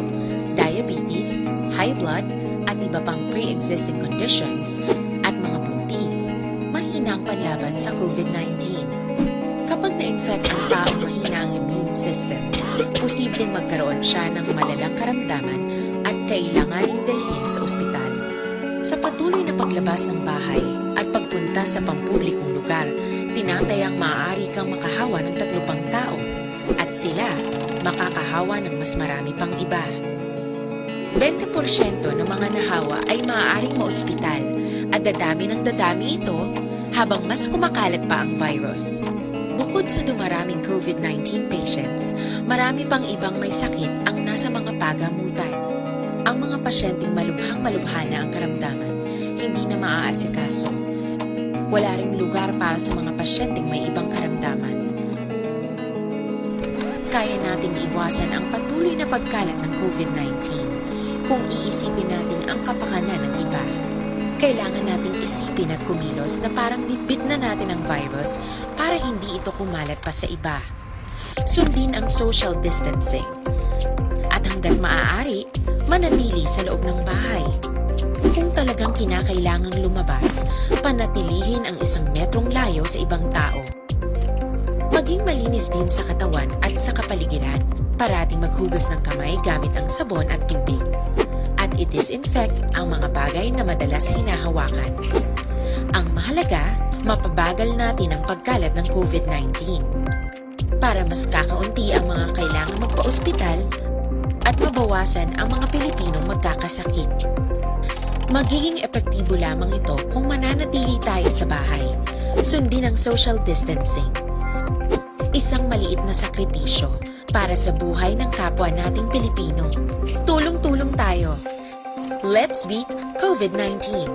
diabetes, high blood, at iba pang pre-existing conditions, at mga buntis, mahina ang panlaban sa covid nineteen. Kapag na-infect ang taong mahina ang immune system, posibleng magkaroon siya ng malalang karamdaman at kailanganing dalhin sa ospital. Sa patuloy na paglabas ng bahay at pagpunta sa pampublikong lugar, tinatayang maaari kang makahawa ng tatlo pang tao, at sila makakahawa ng mas marami pang iba. Bente porsyento ng mga nahawa ay maaaring maospital, at dadami ng dadami ito habang mas kumakalat pa ang virus. Bukod sa dumaraming covid nineteen patients, marami pang ibang may sakit ang nasa mga pagamutan. Ang mga pasyenteng malubhang-malubha na ang karamdaman, hindi na maaasikaso. Wala ring lugar para sa mga pasyenteng may ibang karamdaman. Kaya nating iwasan ang patuloy na pagkalat ng covid nineteen kung iisipin natin ang kapakanan ng iba. Kailangan nating isipin at kumilos na parang bitbit na natin ang virus para hindi ito kumalat pa sa iba. Sundin ang social distancing. At hanggat maaari, manatili sa loob ng bahay. Kung talagang kinakailangang lumabas, panatilihin ang isang metrong layo sa ibang tao. Maging malinis din sa katawan at sa kapaligiran. Parating maghugas ng kamay gamit ang sabon at tubig. At i-disinfect ang mga bagay na madalas hinahawakan. Ang mahalaga, mapabagal natin ang pagkalat ng covid nineteen. Para mas kakaunti ang mga kailangang magpa-ospital at mabawasan ang mga Pilipinong magkakasakit. Magiging epektibo lamang ito kung mananatili tayo sa bahay. Sundin ang social distancing. Isang maliit na sakripisyo para sa buhay ng kapwa nating Pilipino. Tulong-tulong tayo. Let's beat covid nineteen.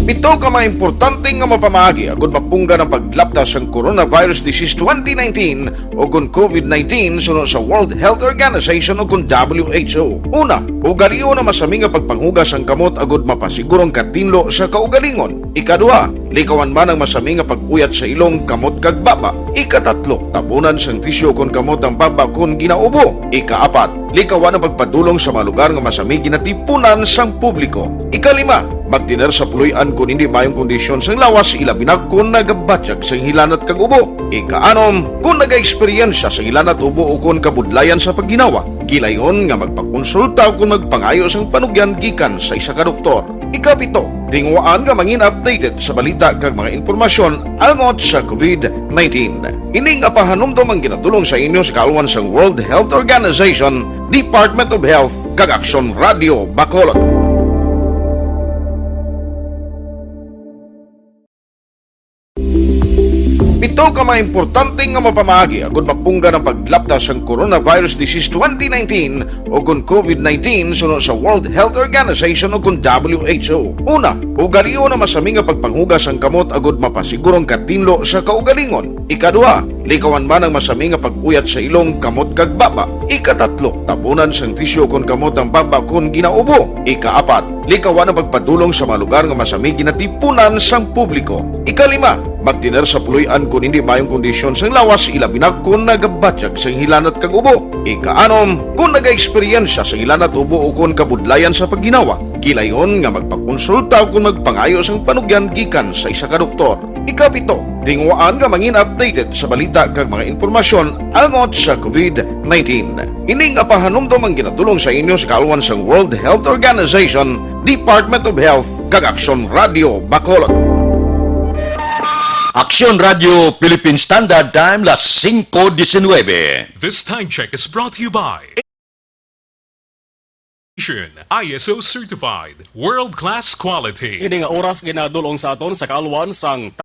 Pito ka mga importante nga mapamaagi agud mapunggan ang paglapta sang coronavirus disease twenty nineteen, o kon covid nineteen, suno sa World Health Organization o kon W H O. Una, ugalion ang masami nga pagpanghugas sang kamot agud mapasiguro ang katinlo sa kaugalingon. Ikaduha, likawan man ang masami nga pag-uyat sa ilong, kamot, kag baba. Ikatatlo, tabunan sang tisyu kon kamot ang baba kon ginaubo. Ikaapat, likawan ang pagpadulong sa mga lugar nga masami ginatipunan sang publiko. Ikalima, magtener sa puloy-an kon hindi maayong kondisyon sang lawas, ilabi na kon nagabatyag sang hilanat kag ubo. Ikaanom, kon nagaeksperyensya sang hilanat, ubo, o kon kabudlayan sa pagginawa, gilayon nga magpakonsulta o kon magpangayo sang panugyan gikan sa isa ka doktor. Ikapito, tinguhaan nga mangin updated sa balita kag mga impormasyon angot sa covid nineteen. Ini nga pahanumdom ang ginatulong sa inyo sa kaalwan sang World Health Organization, Department of Health, kag Aksyon Radio Bacolod. Pito ka mga importante nga mapamaagi agud mapunggan ang paglapta sang coronavirus disease twenty nineteen o kon covid nineteen suno sa World Health Organization o kon W H O. Una, ugalion ang masami nga pagpanghugas sang kamot agud mapasiguro ang katinlo sa kaugalingon. Ikaduha, likawan man ang masami nga pag-uyat sa ilong, kamot, kag baba. Ikatatlo, tabunan sang tisyu kon kamot ang baba kon ginaubo. Ikaapat, likawan ang pagpadulong sa mga lugar nga masami ginatipunan sang publiko. Ikalima, magtener sa puloy-an kon hindi maayong kondisyon sang lawas, ilabi na kon nagabatyag sang hilanat kag ubo. Ikaanom, kon nagaeksperyensya sang hilanat, ubo, o kon kabudlayan sa pagginawa, gilayon nga magpakonsulta o kon magpangayo sang panugyan gikan sa isa ka doktor. Ikapito, tinguhaan nga mangin updated sa balita kag mga impormasyon angot sa covid nineteen. Ini nga pahanumdom ang ginatulong sa inyo sa kaalwan sang World Health Organization, Department of Health, kag Aksyon Radio Bacolod. Aksyon Radio Philippine Standard Time, las singko diecinuebe. This time check is brought to you by Asian I S O certified, world-class quality. Ini nga oras ginadulong sa aton sa kaalwan sang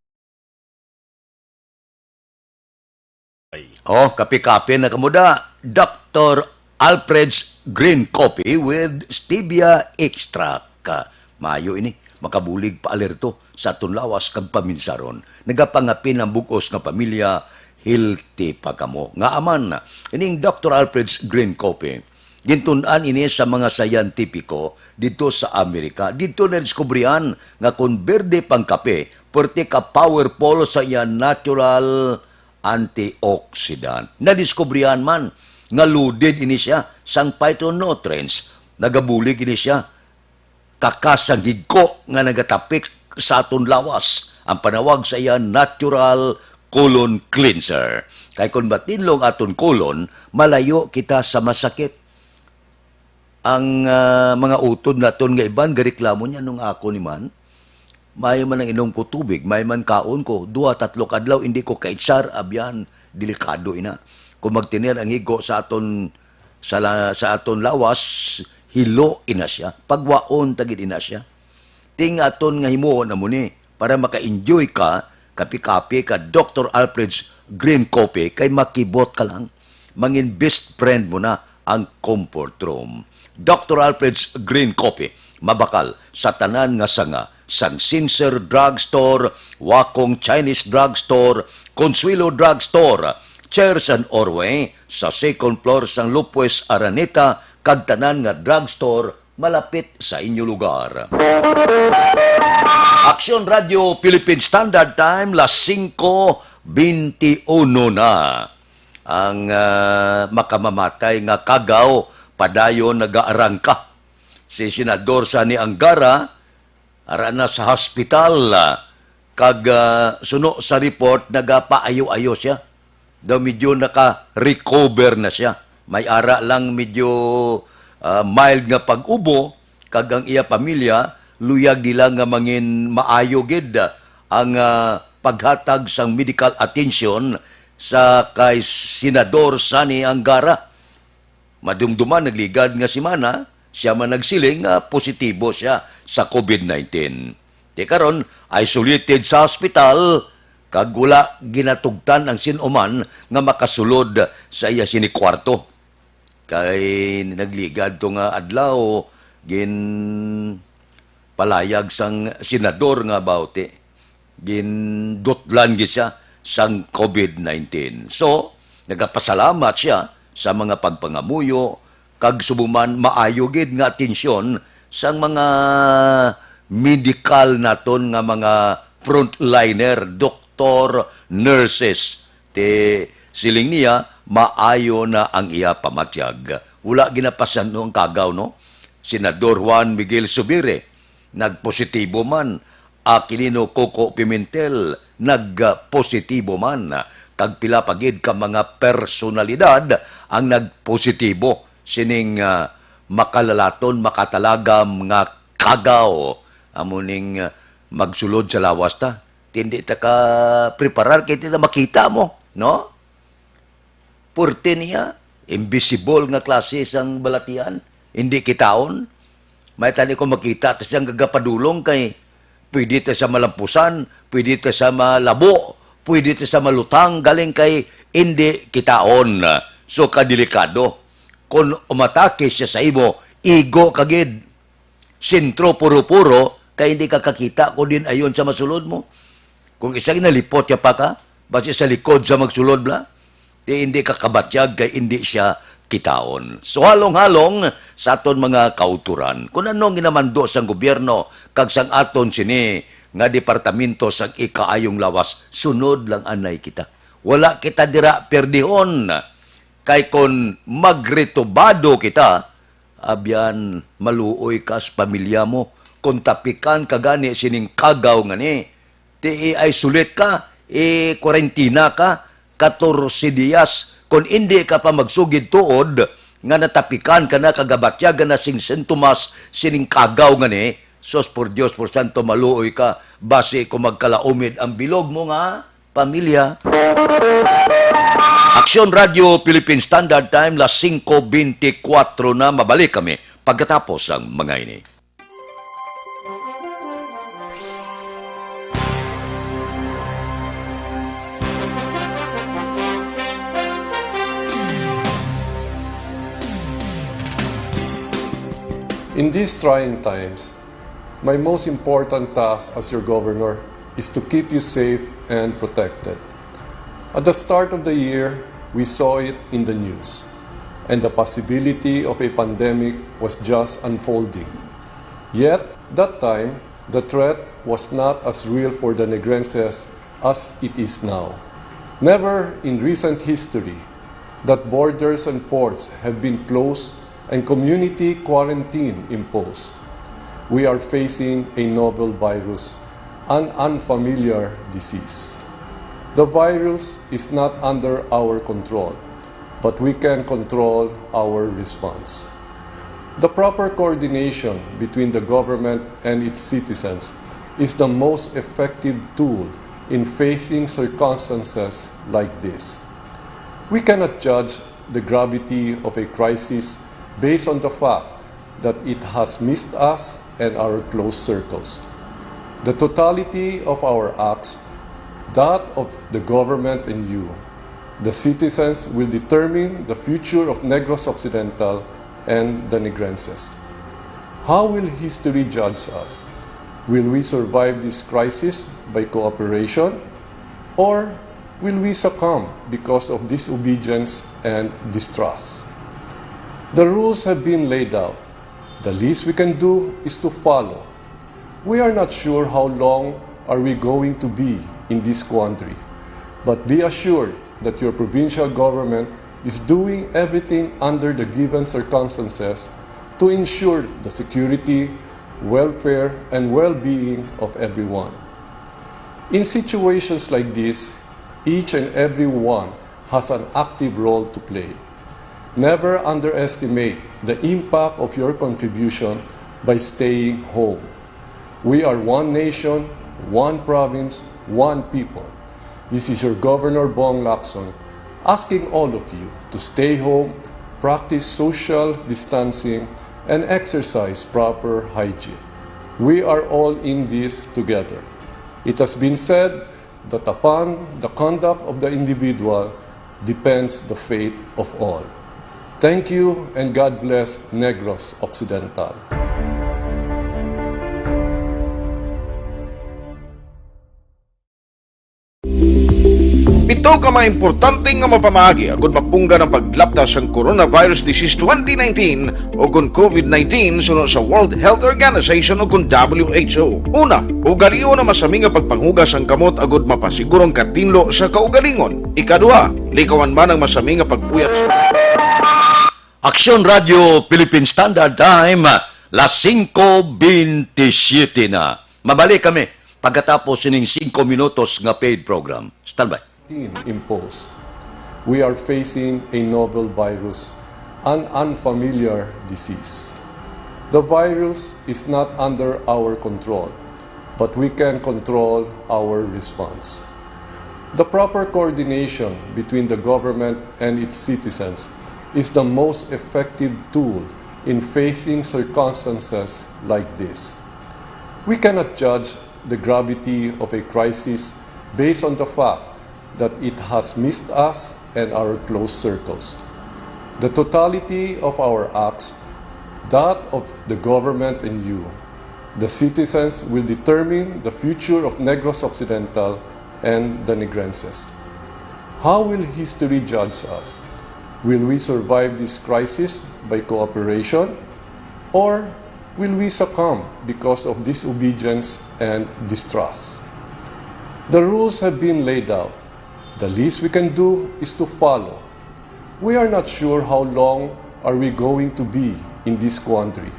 Oh, kape-kape na kamo da. Doctor Alfred's Green Coffee with Stevia Extract. Maayo ini, makabulig pa-alerto sa aton lawas kag paminsaron. Nagapangapin ang bug-os nga pamilya, healthy pa kamo. Ngaa man, ining Doctor Alfred's Green Coffee, gintun-an ini sa mga siyentipiko didto sa Amerika. Didto nadiskubrihan nga kon berde pang kape, perti ka powerful sa iya natural antioxidant. Nadiskubrihan man nga loaded ini siya sang phytonutrients. Nagabulig ini siya kakas sang higko nga nagatapik sa aton lawas, ang panawag sa iya natural colon cleanser. Kay kon matinlo ang aton colon, malayo kita sa masakit. Ang, ah, mga utod naton nga iban gareklamo niya, "Nung ako ni man, may man ang inom ko tubig, may man kaon ko, duha, tatlo ka adlaw, hindi ko kaitsar, abyan, delikado ina." Kung magtener ang higko sa aton, sa la-, sa aton lawas, hilo ina siya, pagwaon ta gid ina siya. Ting aton nga himuon amo ni, para maka-enjoy ka, kape-kape ka Doctor Alfred's Green Coffee, kay makibot ka lang. Mangin best friend mo na ang comfort room. Doctor Alfred's Green Coffee, mabakal sa tanan nga sanga, sang Sincere Drugstore, Wakong Chinese Drugstore, Consuelo Drugstore, Chairs and Orway, sa second floor sang Lopez Araneta, kag tanan nga drugstore malapit sa inyo lugar. Aksyon Radio Philippine Standard Time, las singko beintiuno na. Ang, ah, makamamatay nga kagaw padayon nagaarangka. Si Senador Sani Angara, ara na sa hospital, ah, kag, ah, suno sa report, nagapaayo-ayo siya. Daw medyo naka-recover na siya. May ara lang medyo, ah, mild nga pag-ubo, kag ang iya pamilya, luyag nila nga mangin maayo gid, ah, ang, ah, paghatag sang medical attention sa kay Senador Sani Angara. Madumduman, nagligad nga semana, siya man nagsiling nga positibo siya sa covid nineteen. Ti karon, isolated sa hospital, kag wala ginatugtan ang sin-o man nga makasulod sa iya sini kwarto. Kay nagligad to nga adlaw, ginpalayag sang senador nga bawti. Gindutlan gid siya sang covid nineteen. So, nagapasalamat siya sa mga pagpangamuyo, kag subong man maayo gid nga atensyon sang mga medikal naton nga mga frontliner, doktor, nurses. Ti siling niya, maayo na ang iya pamatyag. Wala ginapasan-o ang kagaw, no? Senador Juan Miguel Zubiri, nagpositibo man. Aquilino Coco Pimentel, nagpositibo man. Kag pila pa gid ka mga personalidad ang nagpositibo sining, ah, makalalaton, makatalagam nga kagaw. Amo ning, ah, magsulod sa lawas ta. Ti hindi ta ka preparar kay di ta makita mo, no? Purti niya, invisible nga klase sang balatian, hindi kitaon. May tani ko makita ta siyang gagapadulong kay pwede ta sa malampusan, pwede ta sa malabo, pwede ta sa malutang, galing kay hindi kitaon. So, kadelikado. Kung umatake siya sa imo, igo ka gid. Sentro puro-puro, kay hindi ka kakita kung din ayon sa masulod mo. Kung isa ginalipot ya pa ka, basi sa likod sa magsulod bla, di hindi ka kabatyag kay hindi siya kitaon. So, halong-halong sa aton mga kauturan, kung ano ang ginamando sang gobyerno kag sang aton sini nga departamento sang ikaayong lawas, sunod lang anay kita. Wala kita dira perdihon. Kay kon magretubado kita, abyan, maluoy ka sa pamilya mo. Kon tapikan ka gani sining kagaw nga ni, ti i-isolate ka, i-quarantina ka, katorse diyas. Kon indi ka pa magsugid tuod nga natapikan ka na, kag gabatyag ka na sing sintomas sining kagaw nga ni, sus, por Dios, por santo, maluoy ka. Basi ko magkalaumid ang bilog mo nga pamilya. Aksyon Radio Philippine Standard Time, las singko bentikwatro na. Mabalik kami pagkatapos ang mga ini. In these trying times, my most important task as your governor is to keep you safe and protected. At the start of the year, we saw it in the news, and the possibility of a pandemic was just unfolding. Yet, that time, the threat was not as real for the Negrenses as it is now. Never in recent history that borders and ports have been closed and community quarantine imposed. We are facing a novel virus, an unfamiliar disease. The virus is not under our control, but we can control our response. The proper coordination between the government and its citizens is the most effective tool in facing circumstances like this. We cannot judge the gravity of a crisis based on the fact that it has missed us and our close circles. The totality of our acts, that of the government and you, the citizens, will determine the future of Negros Occidental and the Negrenses. How will history judge us? Will we survive this crisis by cooperation, or will we succumb because of disobedience and distrust? The rules have been laid out. The least we can do is to follow. We are not sure how long are we going to be in this quandary, but be assured that your provincial government is doing everything under the given circumstances to ensure the security, welfare, and well-being of everyone. In situations like this, each and every one has an active role to play. Never underestimate the impact of your contribution by staying home. We are one nation, one province, one people. This is your Governor Bong Lacson asking all of you to stay home, practice social distancing, and exercise proper hygiene. We are all in this together. It has been said that upon the conduct of the individual depends the fate of all. Thank you and God bless Negros Occidental. Pito ka mga importante nga mapamaagi agud mapunggan ang paglapta sang coronavirus disease twenty nineteen o kon COVID nineteen suno sa World Health Organization o kon W H O. Una, ugalion ang masami nga pagpanghugas sang kamot agud mapasiguro ang katinlo sa kaugalingon. Ikaduha, likawan man ang masami nga pag-uyat sa Aksyon Radio Philippine Standard Time, las singko bentisiete na. Mabalik kami pagkatapos sining singko minutos nga paid program. Standby. Imposed. We are facing a novel virus, an unfamiliar disease. The virus is not under our control, but we can control our response. The proper coordination between the government and its citizens is the most effective tool in facing circumstances like this. We cannot judge the gravity of a crisis based on the fact that it has missed us and our close circles. The totality of our acts, that of the government and you, the citizens, will determine the future of Negros Occidental and the Negrenses. How will history judge us? Will we survive this crisis by cooperation, or will we succumb because of disobedience and distrust? The rules have been laid out. The least we can do is to follow. We are not sure how long are we going to be in this quandary,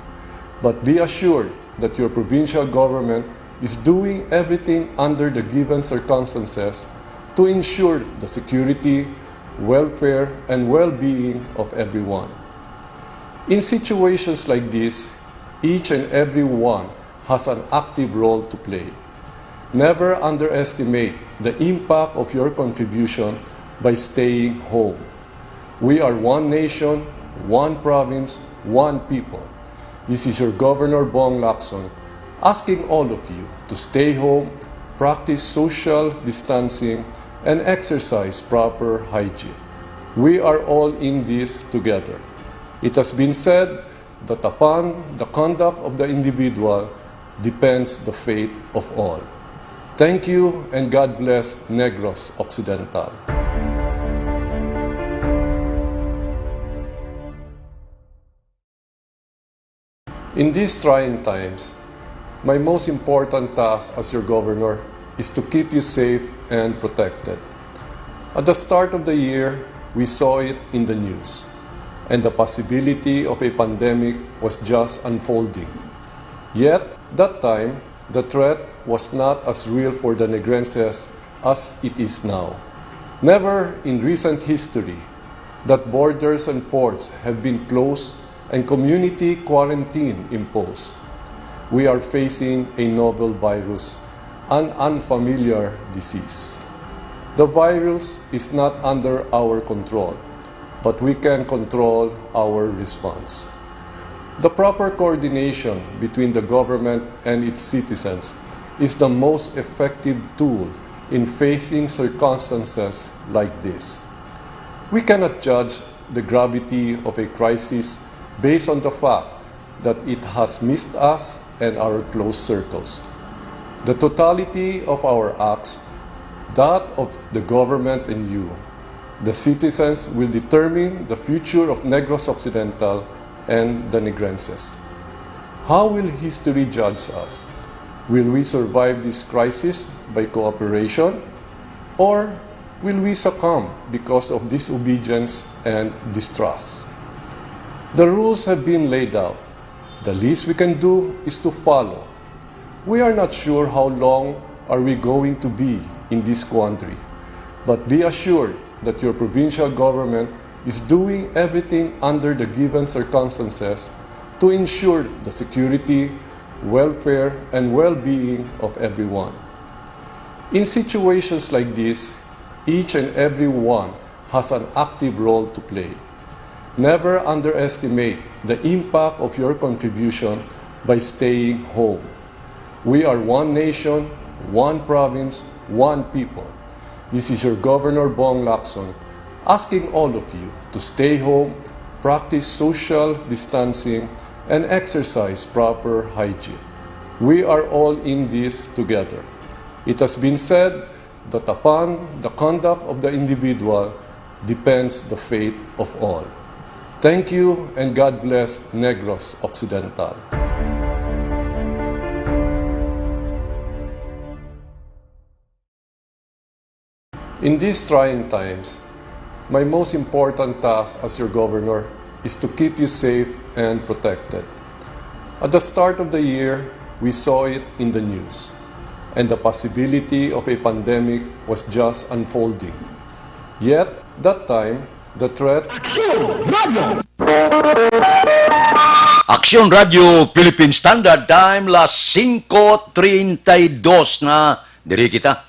but be assured that your provincial government is doing everything under the given circumstances to ensure the security, welfare, and well-being of everyone. In situations like this, each and every one has an active role to play. Never underestimate the impact of your contribution by staying home. We are one nation, one province, one people. This is your Governor Bong Lacson asking all of you to stay home, practice social distancing, and exercise proper hygiene. We are all in this together. It has been said that upon the conduct of the individual depends the fate of all. Thank you and God bless Negros Occidental. In these trying times, my most important task as your governor is to keep you safe and protected. At the start of the year, we saw it in the news, and the possibility of a pandemic was just unfolding. Yet, that time, the threat was not as real for the Negrenses as it is now. Never in recent history that borders and ports have been closed and community quarantine imposed. We are facing a novel virus, an unfamiliar disease. The virus is not under our control, but we can control our response. The proper coordination between the government and its citizens is the most effective tool in facing circumstances like this. We cannot judge the gravity of a crisis based on the fact that it has missed us and our close circles. The totality of our acts, that of the government and you, the citizens, will determine the future of Negros Occidental and the Negrenses. How will history judge us? Will we survive this crisis by cooperation, or will we succumb because of disobedience and distrust? The rules have been laid out. The least we can do is to follow. We are not sure how long are we going to be in this quandary, but be assured that your provincial government is doing everything under the given circumstances to ensure the security, welfare, and well-being of everyone. In situations like this, each and every one has an active role to play. Never underestimate the impact of your contribution by staying home. We are one nation, one province, one people. This is your Governor Bong Lacson asking all of you to stay home, practice social distancing, and exercise proper hygiene. We are all in this together. It has been said that upon the conduct of the individual depends the fate of all. Thank you and God bless Negros Occidental. In these trying times, my most important task as your governor is to keep you safe and protected. At the start of the year, we saw it in the news, and the possibility of a pandemic was just unfolding. Yet, that time, the threat Aksyon Radio Philippine Standard Time, las singko treinta y dos na. Diri kita.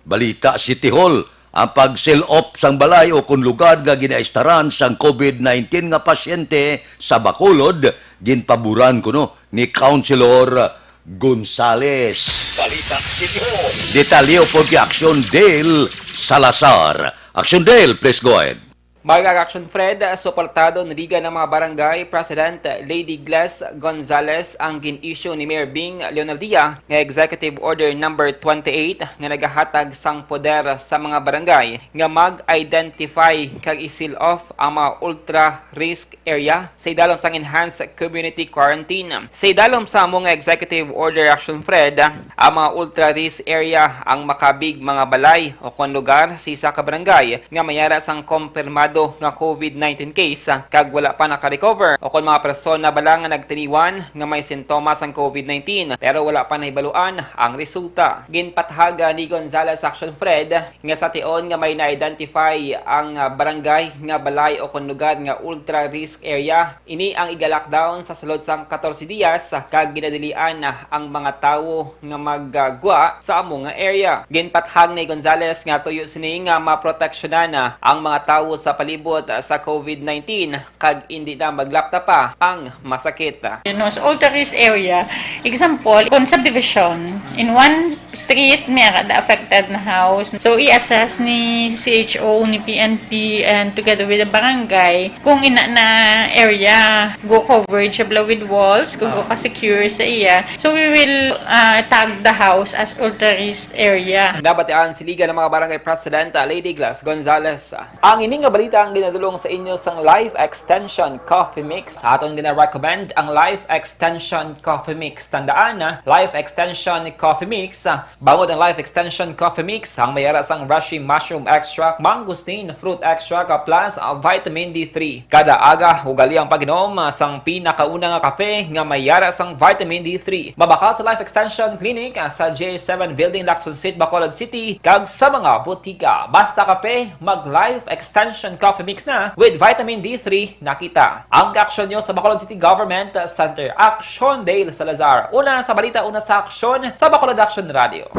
Balita City Hall, ang pag-seal off sang balay o kon lugar nga ginaistaran sang COVID nineteen nga pasyente sa Bacolod, ginpaboran kuno ni Councilor Gonzales. Balita City Hall. Detalye upod kay Aksyon Dale Salazar. Aksyon Dale, please go ahead. Mga Action Fred, suportado ni Liga ng mga Barangay President Lady Gles Gonzales ang gin-issue ni Mayor Bing Leonardia nga Executive Order Number twenty-eight nga nagahatag sang poder sa mga barangay nga mag-identify kag i-seal off ang mga ultra-risk area sa idalom sang enhanced community quarantine. Sa idalom sa amo nga Executive Order Action Fred, ang mga ultra-risk area ang makabig mga balay o kon lugar sa isa ka barangay nga may ara sang kompirmado nga COVID nineteen case, ah, kag wala pa naka-recover, o kon mga persona bala nga nagtiniwan nga may sintomas sang COVID nineteen, pero wala pa nahibaluan ang resulta. Ginpathaga ni Gonzales Action Fred nga sa tion nga may na-identify ang, ah, barangay nga balay o kon lugar nga ultra risk area, ini ang iga-lockdown sa sulod sang katorse dias, ah, kag ginadilian, ah, ang mga tawo nga maggwa sa amo nga area. Ginpathag ni Gonzales nga tuyo sini nga maproteksyonan, ah, ang mga tawo sa palibot, ah, sa COVID nineteen kag indi na maglapta pa ang masakit. You know, sa ultra risk area, example, kung subdivision, in one street, may ara da affected na house. So, i-assess ni C H O, ni P N P, and together with the barangay, kung ina na area, go covered siya bala with walls, kung go ka-secure sa iya. So, we will, ah, tag the house as ultra risk area. Nabatian si Liga ng mga Barangay President, ah, Lady Glass Gonzales. Ang ini nga balita ang ginadulong sa inyo sang Life Extension Coffee Mix. Sa aton gina-recommend ang Life Extension Coffee Mix. Tandaan, ah, Life Extension Coffee Mix, ah, bangod ang Life Extension Coffee Mix, ang may ara sang reishi mushroom extract, mangosteen fruit extract, ah, plus, ah, vitamin D three. Kada aga, ugali ang pag-inom, ah, sang pinakauna nga kape nga may ara sang vitamin D three. Mabakal sa Life Extension Clinic, ah, sa J seven Building, Lacson Street, Bacolod City, kag sa mga butika. Basta kape, mag Life Extension Coffee Mix na with vitamin D three na kita. Ang kaaksyon nyo sa Bacolod City Government Center. Aksyon, Dale Salazar. Una sa balita, una sa aksyon, sa Bacolod Action Radio.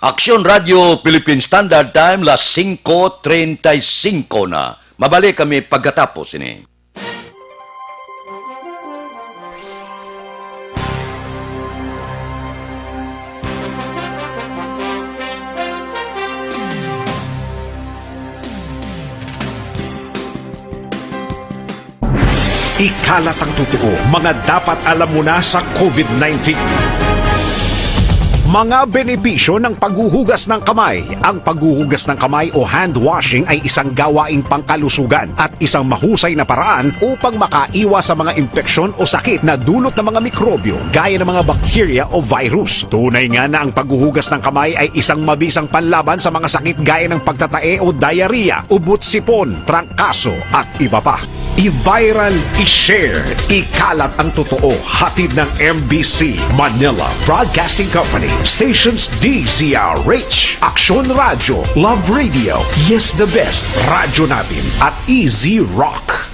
Aksyon Radio Philippine Standard Time, las singko treinta y cinco na. Mabalik kami pagkatapos ini. Ikalat ang totoo, mga dapat alam mo na sa COVID nineteen. Mga benepisyo ng paghuhugas ng kamay. Ang paghuhugas ng kamay o hand washing ay isang gawaing pangkalusugan at isang mahusay na paraan upang makaiwas sa mga impeksyon o sakit na dulot ng mga mikrobyo gaya ng mga bakterya o virus. Tunay nga na ang paghuhugas ng kamay ay isang mabisang panlaban sa mga sakit gaya ng pagtatae o diarrhea, ubot-sipon, trangkaso, at iba pa. I-viral, i-share, ikalat ang totoo. Hatid ng M B C, Manila Broadcasting Company, stations D Z R H, Aksyon Radyo, Love Radio, Yes the Best, Radyo Natin, at Easy Rock.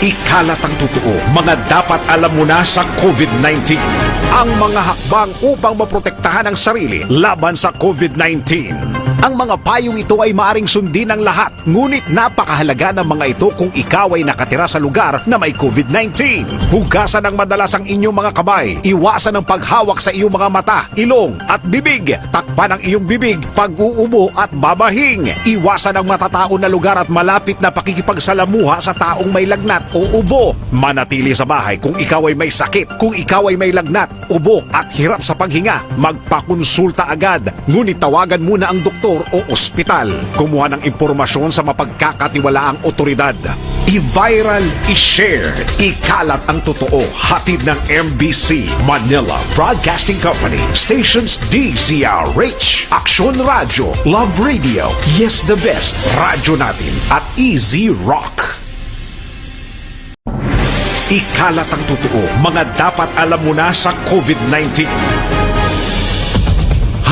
Ikalat ang totoo, mga dapat alam mo na sa COVID nineteen. Ang mga hakbang upang maprotektahan ang sarili laban sa COVID nineteen. Ang mga payong ito ay maaring sundin ng lahat, ngunit napakahalaga ng mga ito kung ikaw ay nakatira sa lugar na may COVID nineteen. Hugasan ng madalas ang inyong mga kamay. Iwasan ang paghawak sa iyong mga mata, ilong, at bibig. Takpan ang iyong bibig pag-uubo at babahing. Iwasan ang matataon na lugar at malapit na pakikipagsalamuha sa taong may lagnat o ubo. Manatili sa bahay kung ikaw ay may sakit. Kung ikaw ay may lagnat, ubo, at hirap sa paghinga, magpakonsulta agad. Ngunit tawagan muna ang doktor o ospital. Kumuha ng impormasyon sa mapagkakatiwalaang otoridad. I-viral, i-share, ikalat ang totoo. Hatid ng M B C, Manila Broadcasting Company, stations D Z R H, Aksyon Radyo, Love Radio, Yes the Best, Radyo Natin, at Easy Rock. Ikalat ang totoo, mga dapat alam mo na sa COVID nineteen.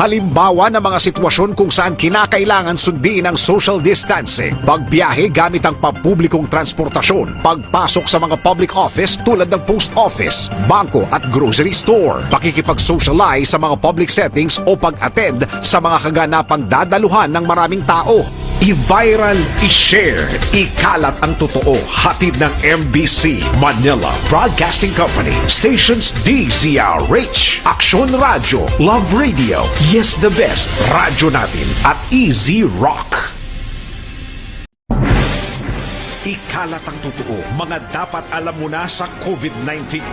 Halimbawa ng mga sitwasyon kung saan kinakailangan sundin ang social distancing, pagbiyahe gamit ang pampublikong transportasyon, pagpasok sa mga public office tulad ng post office, bangko at grocery store, pakikipag-socialize sa mga public settings o pag-attend sa mga kaganapang dadaluhan ng maraming tao. I-viral, i-share, ikalat ang totoo. Hatid ng M B C, Manila Broadcasting Company, stations D Z R H, Aksyon Radyo, Love Radio, Yes the Best, Radyo Natin, at Easy Rock. Ikalat ang totoo, mga dapat alam mo na sa COVID nineteen.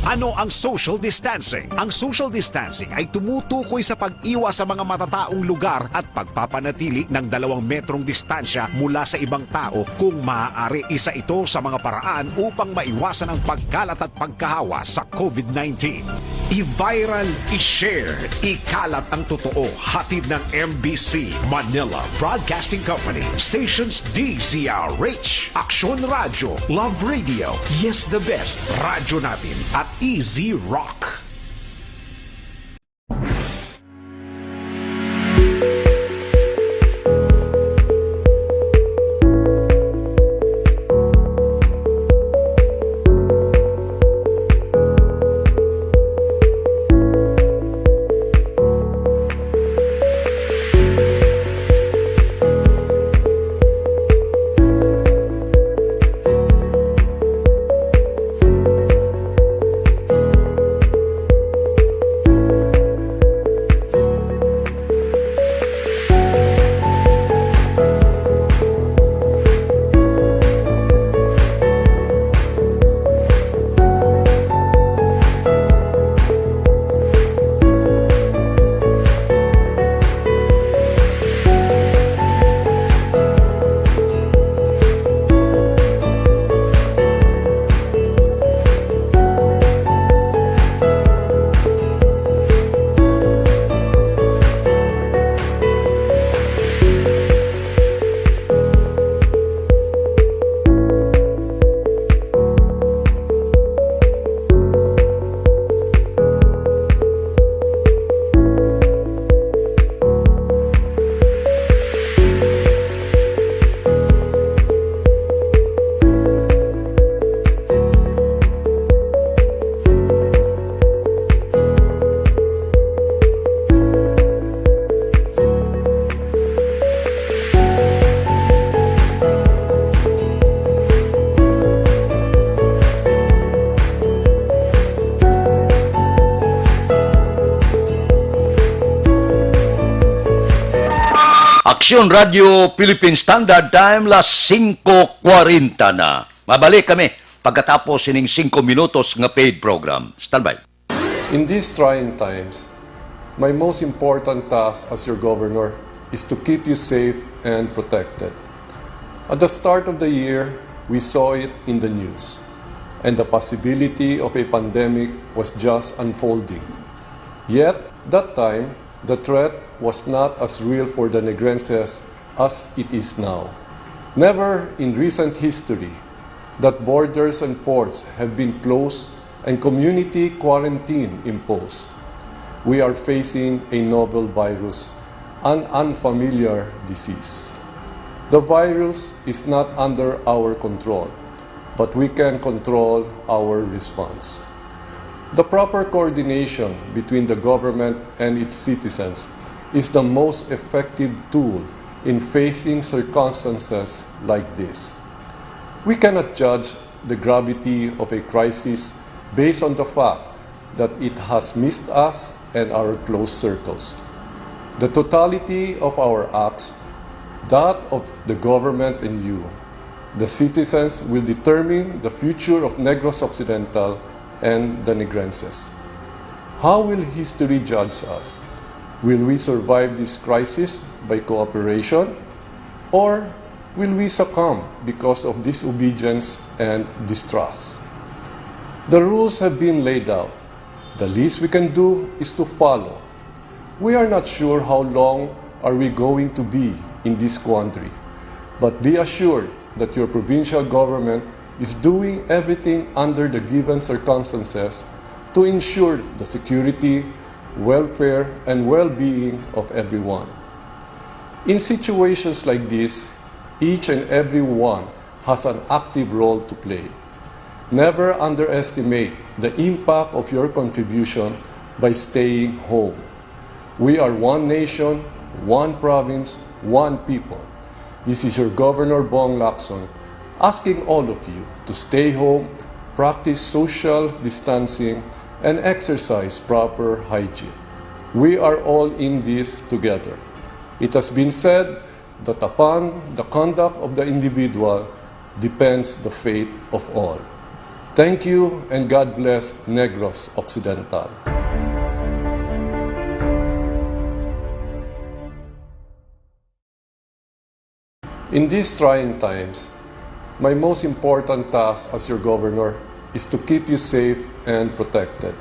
Ano ang social distancing? Ang social distancing ay tumutukoy sa pag-iwas sa mga matataong lugar at pagpapanatili ng dalawang metrong distansya mula sa ibang tao kung maaari. Isa ito sa mga paraan upang maiwasan ang pagkalat at pagkahawa sa COVID nineteen. I-viral, i-share, ikalat ang totoo. Hatid ng M B C Manila Broadcasting Company. Stations D Z R H, Aksyon Radyo, Love Radio, Yes the Best, Radyo Natin, at Easy Rock. Aksyon Radio Philippine Standard Time, las singko kwarenta na. Mabalik kami pagkatapos sining singko minutos nga paid program. Standby. In these trying times, my most important task as your governor is to keep you safe and protected. At the start of the year, we saw it in the news, and the possibility of a pandemic was just unfolding. Yet, that time, the threat was not as real for the Negrenses as it is now. Never in recent history that borders and ports have been closed and community quarantine imposed. We are facing a novel virus, an unfamiliar disease. The virus is not under our control, but we can control our response. The proper coordination between the government and its citizens is the most effective tool in facing circumstances like this. We cannot judge the gravity of a crisis based on the fact that it has missed us and our close circles. The totality of our acts, that of the government and you, the citizens, will determine the future of Negros Occidental and the Negrenses. How will history judge us? Will we survive this crisis by cooperation, or will we succumb because of disobedience and distrust? The rules have been laid out. The least we can do is to follow. We are not sure how long are we going to be in this quandary, but be assured that your provincial government is doing everything under the given circumstances to ensure the security, welfare, and well-being of everyone. In situations like this, each and every one has an active role to play. Never underestimate the impact of your contribution by staying home. We are one nation, one province, one people. This is your Governor Bong Lacson asking all of you to stay home, practice social distancing, and exercise proper hygiene. We are all in this together. It has been said that upon the conduct of the individual depends the fate of all. Thank you and God bless Negros Occidental. In these trying times, my most important task as your governor is to keep you safe and protected.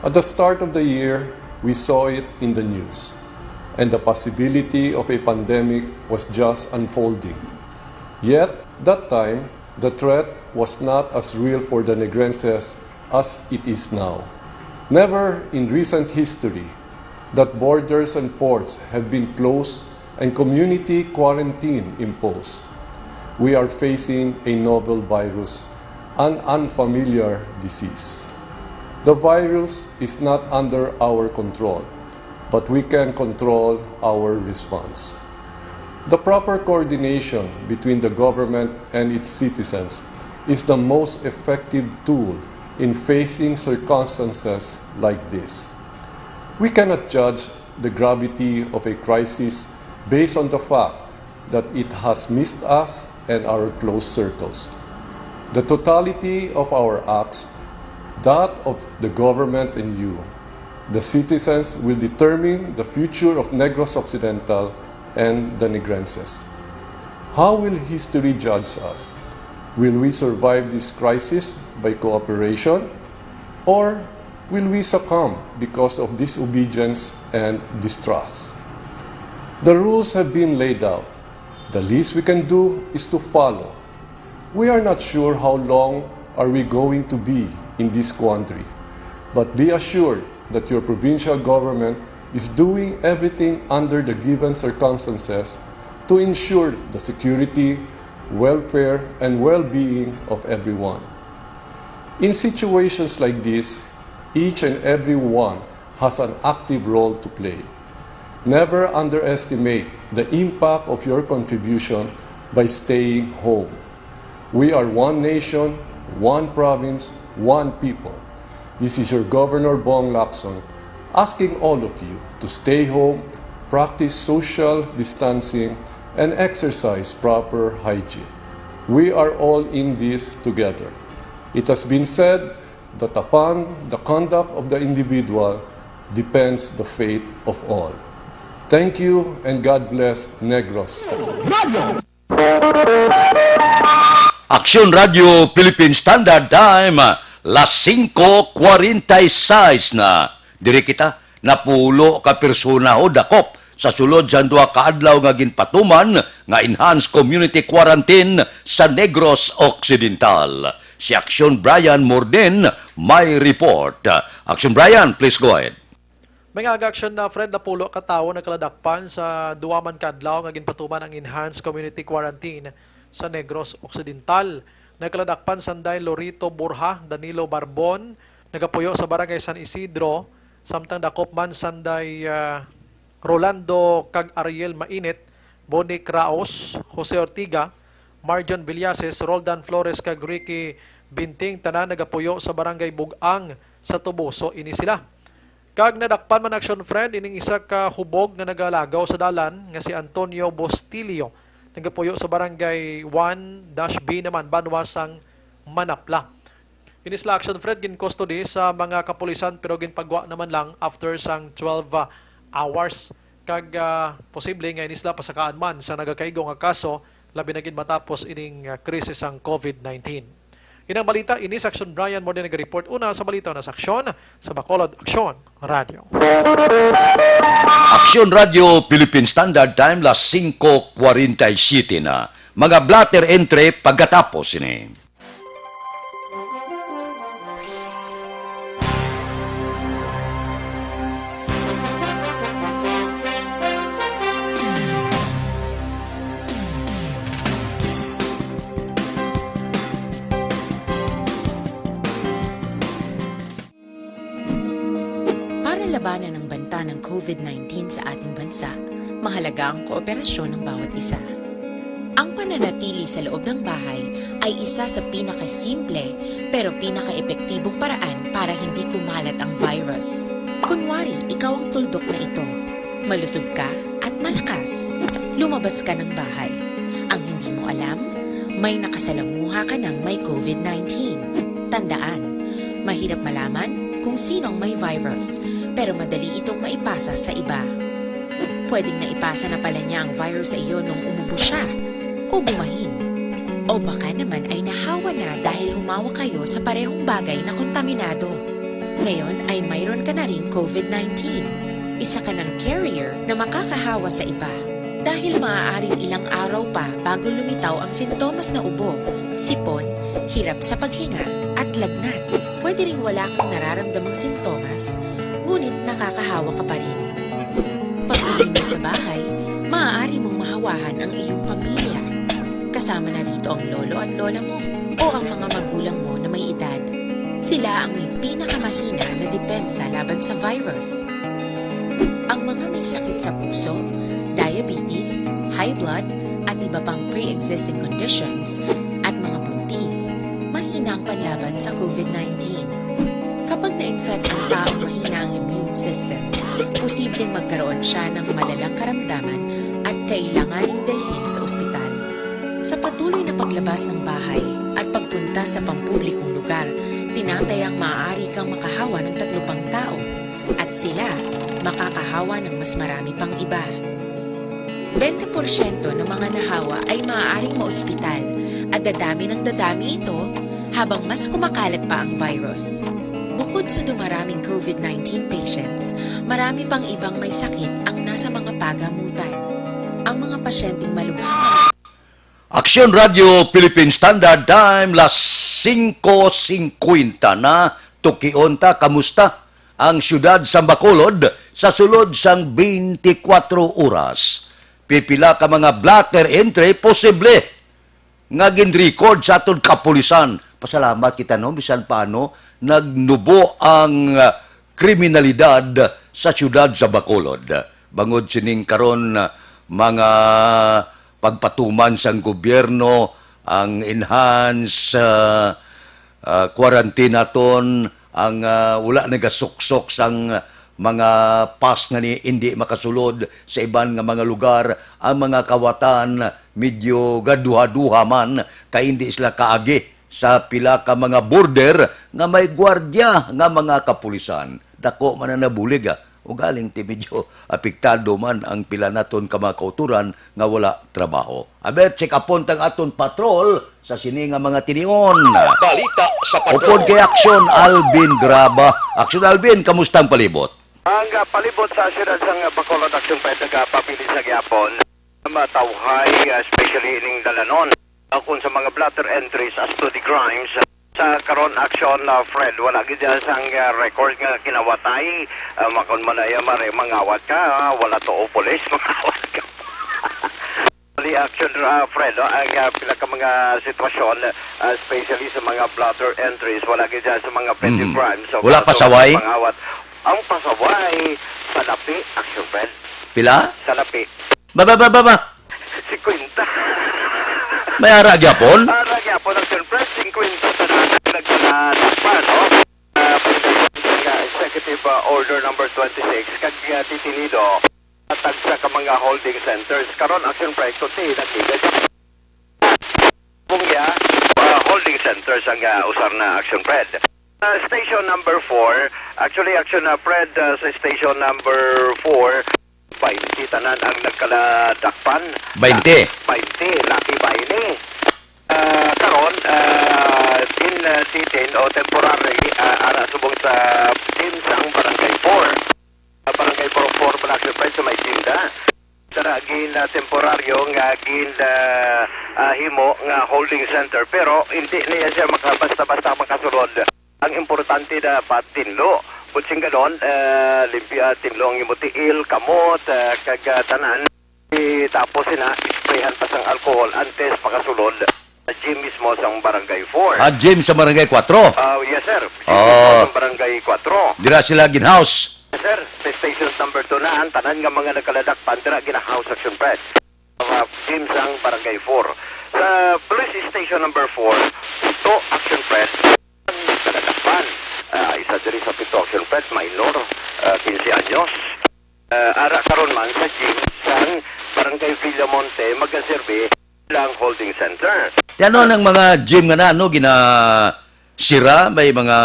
At the start of the year, we saw it in the news, and the possibility of a pandemic was just unfolding. Yet, that time, the threat was not as real for the Negrenses as it is now. Never in recent history that borders and ports have been closed and community quarantine imposed. We are facing a novel virus, an unfamiliar disease. The virus is not under our control, but we can control our response. The proper coordination between the government and its citizens is the most effective tool in facing circumstances like this. We cannot judge the gravity of a crisis based on the fact that it has missed us and our close circles. The totality of our acts, that of the government and you, the citizens, will determine the future of Negros Occidental and the Negrenses. How will history judge us? Will we survive this crisis by cooperation, or will we succumb because of disobedience and distrust? The rules have been laid out. The least we can do is to follow. We are not sure how long are we going to be in this quandary, but be assured that your provincial government is doing everything under the given circumstances to ensure the security, welfare, and well-being of everyone. In situations like this, each and every one has an active role to play. Never underestimate the impact of your contribution by staying home. We are one nation, one province, one people. This is your Governor Bong Lacson asking all of you to stay home, practice social distancing, and exercise proper hygiene. We are all in this together. It has been said that upon the conduct of the individual depends the fate of all. Thank you and God bless Negros Occidental. Aksyon Radio Philippine Standard Time, las singko kwarenta y seis na. Diri kita, napulo ka persona ho dakop sa sulod sang duha ka adlaw nga ginpatuman nga enhanced community quarantine sa Negros Occidental. Si Aksyon Brian Morden may report. Aksyon Brian, please go ahead. May nga aga aksyon na, Fred, napulo ka tawo nagkaladakpan sa duwa man ka adlaw nga ginpatuman ang enhanced community quarantine sa Negros Occidental. Nagkaladakpan sanday Lorito Borja, Danilo Barbon, nagapuyo sa Barangay San Isidro, samtang dakop man sanday, ah, Rolando kag Ariel Mainit, Bonic Raos, Jose Ortiga, Marjon Villases, Roldan Flores kag Ricky Binting, tanan nagapuyo sa Barangay Bug-ang sa Toboso ini sila. Kag nadakpan man, action friend, ining isa ka hubog nga nagalagaw sa dalan nga si Antonio Bostilio, nagapuyo sa Barangay one dash B naman, banwa sang Manapla. Ini sila, action friend, gin-custody sa mga kapulisan pero ginpagwa naman lang after sang twelve, ah, hours. Kag, ah, posible nga ini sila pasakaan man sa nagakaigo nga kaso, labi na gid matapos ining, ah, krisis sang COVID nineteen. Inang balita ini sa Aksyon. Brian Morden naga-report una sa balita na sa Aksyon sa Bacolod Aksyon Radio. Aksyon Radio Philippine Standard Time, las singko kwarenta y siete na. Mga blotter entry pagkatapos ini. Para labanan ang banta ng COVID nineteen sa ating bansa, mahalaga ang kooperasyon ng bawat isa. Ang pananatili sa loob ng bahay ay isa sa pinakasimple pero pinakaepektibong paraan para hindi kumalat ang virus. Kunwari, ikaw ang tuldok na ito. Malusog ka at malakas. Lumabas ka ng bahay. Ang hindi mo alam, may nakasalamuha ka ng may COVID nineteen. Tandaan, mahirap malaman kung sino ang may virus, pero madali itong maipasa sa iba. Pwedeng naipasa na pala niya ang virus sa iyo nung umubo siya o bumahin. O baka naman ay nahawa na dahil humawak kayo sa parehong bagay na kontaminado. Ngayon ay mayroon ka na ring COVID nineteen. Isa ka ng carrier na makakahawa sa iba. Dahil maaaring ilang araw pa bago lumitaw ang sintomas na ubo, sipon, hirap sa paghinga, at lagnat. Pwede ring wala kang nararamdamang sintomas, ngunit nakakahawa ka pa rin. Pag-uwi mo sa bahay, maaari mong mahawahan ang iyong pamilya. Kasama na rito ang lolo at lola mo o ang mga magulang mo na may edad. Sila ang may pinakamahina na depensa laban sa virus. Ang mga may sakit sa puso, diabetes, high blood, at iba pang pre-existing conditions, at mga buntis, mahina ang panlaban sa COVID nineteen. Kapag na-infect ang taong mahina ang immune system, posibleng magkaroon siya ng malalang karamdaman at kailanganing dalhin sa ospital. Sa patuloy na paglabas ng bahay at pagpunta sa pampublikong lugar, tinatayang maaari kang makahawa ng tatlo pang tao, at sila makakahawa ng mas marami pang iba. Bente porsyento ng mga nahawa ay maaaring maospital, at dadami ng dadami ito habang mas kumakalat pa ang virus. Bukod sa dumaraming COVID nineteen patients, marami pang ibang may sakit ang nasa mga pagamutan. Ang mga pasyenteng malubhang Aksyon Radio Philippine Standard Time, las singko singkwenta na. Tukion ta, kamusta ang siyudad sang Bacolod sa sulod sang twenty-four oras? Pipila ka mga blotter entry posible nga gin-record sa aton kapulisan. Pasalamat kita, no, bisan paano nagnubo ang, ah, kriminalidad sa siyudad sa Bacolod. Bangod sining karon, ah, mga pagpatuman sang gobyerno, ang enhanced, ah, ah, quarantine naton, ang, ah, wala nagasuksok sang mga pass nga ni, hindi makasulod sa iban nga mga lugar, ang mga kawatan medyo gaduha-duha man kay hindi sila kaagi sa pila ka mga border nga may gwardiya nga mga kapulisan. Dako man ang nabulig, ah. Ugaling ti medyo apektado man ang pila naton ka mga kautoran nga wala trabaho. Aber, check upon tang aton patrol sa sini nga mga tinion. Balita sa Patrol. Upod kay Aksyon Alvin Graba. Aksyon Alvin, kamusta ang palibot? Ang, ah, palibot sa siyudad sang Bacolod, Aksyon Fred, nagapabilis sa gyapon. Matawhay, ah, especially ining dalanon. Ah, kung sa mga blotter entries as to the crimes, sa karon, Aksyon, ah, Fred, wala gid dyan sang, ah, record nga kinawatay. Ah, makon man na yan, mare, mangawat ka, ah, wala to o pulis, mangawat ka. Wali, Aksyon, ah, Fred, no? Ang, ah, pila ka mga sitwasyon, ah, especially sa mga blotter entries, wala gid dyan sa mga petty Mm. crimes. So, Wala wala to pasaway? Mangawat. Ang pasaway, salapi, Aksyon, Fred. Pila? Salapi. Ba, ba, ba, ba, ba? Singkwenta. May ara gyapon? Ara gyapon ang Sir Fred, singkwenta sa dati nagkalatak pa, no? Ah, pagdating sa Executive, ah, Order Number twenty-six, kag, ah, titilido, tagsa ka mga holding centers. Karon, Action Fred, kunti nagkita. Kung ya, ah, holding centers ang, ah, usar na, Action Fred. Ah, station number four, actually, Action, ah, Fred, ah, sa station number four, baynte tanan ang nagkaladakpan. Baynte? Baynte, lucky baynte. Ah, karon, ah, gin, ah, detain o temporary, ah, ara subong sa gym sang Barangay four. Sa Barangay four, four man, Action Fred, sa may gym da. Dara gin, ah, temporaryo nga gin, ah, ah, himo nga holding center, pero hindi niya siya maka-, basta-basta makasulod. Ang importante dapat tinlo. Butsing ganon, eh, limpyo, ah, tinlo ang imo tiil, kamot, eh, kag, ah, tanan. I-, tapos sina, isprayhan pa sang alcohol antes pakasulod sa gym mismo sang Barangay four. Ah, gym sa Barangay four? Ah, yes, sir. Gym Oh. mismo sang Barangay four. Dira sila gin-house? Yes, sir. Sa station number two na, ang tanan nga mga nagkaladakpan, dira gin-house, Action Fred. Mga gym sang Barangay four. Sa police station number four, pito, Action Fred, ang nagkaladakpan. Ah, isa diri sa pito, Action Fred, minor, ah, quince anyos. Ah, ara karon man sa gym sang Barangay Villamonte, magaserbi lang holding center. Ti ano nang mga gym nga na, no, gina-, Sira, may mga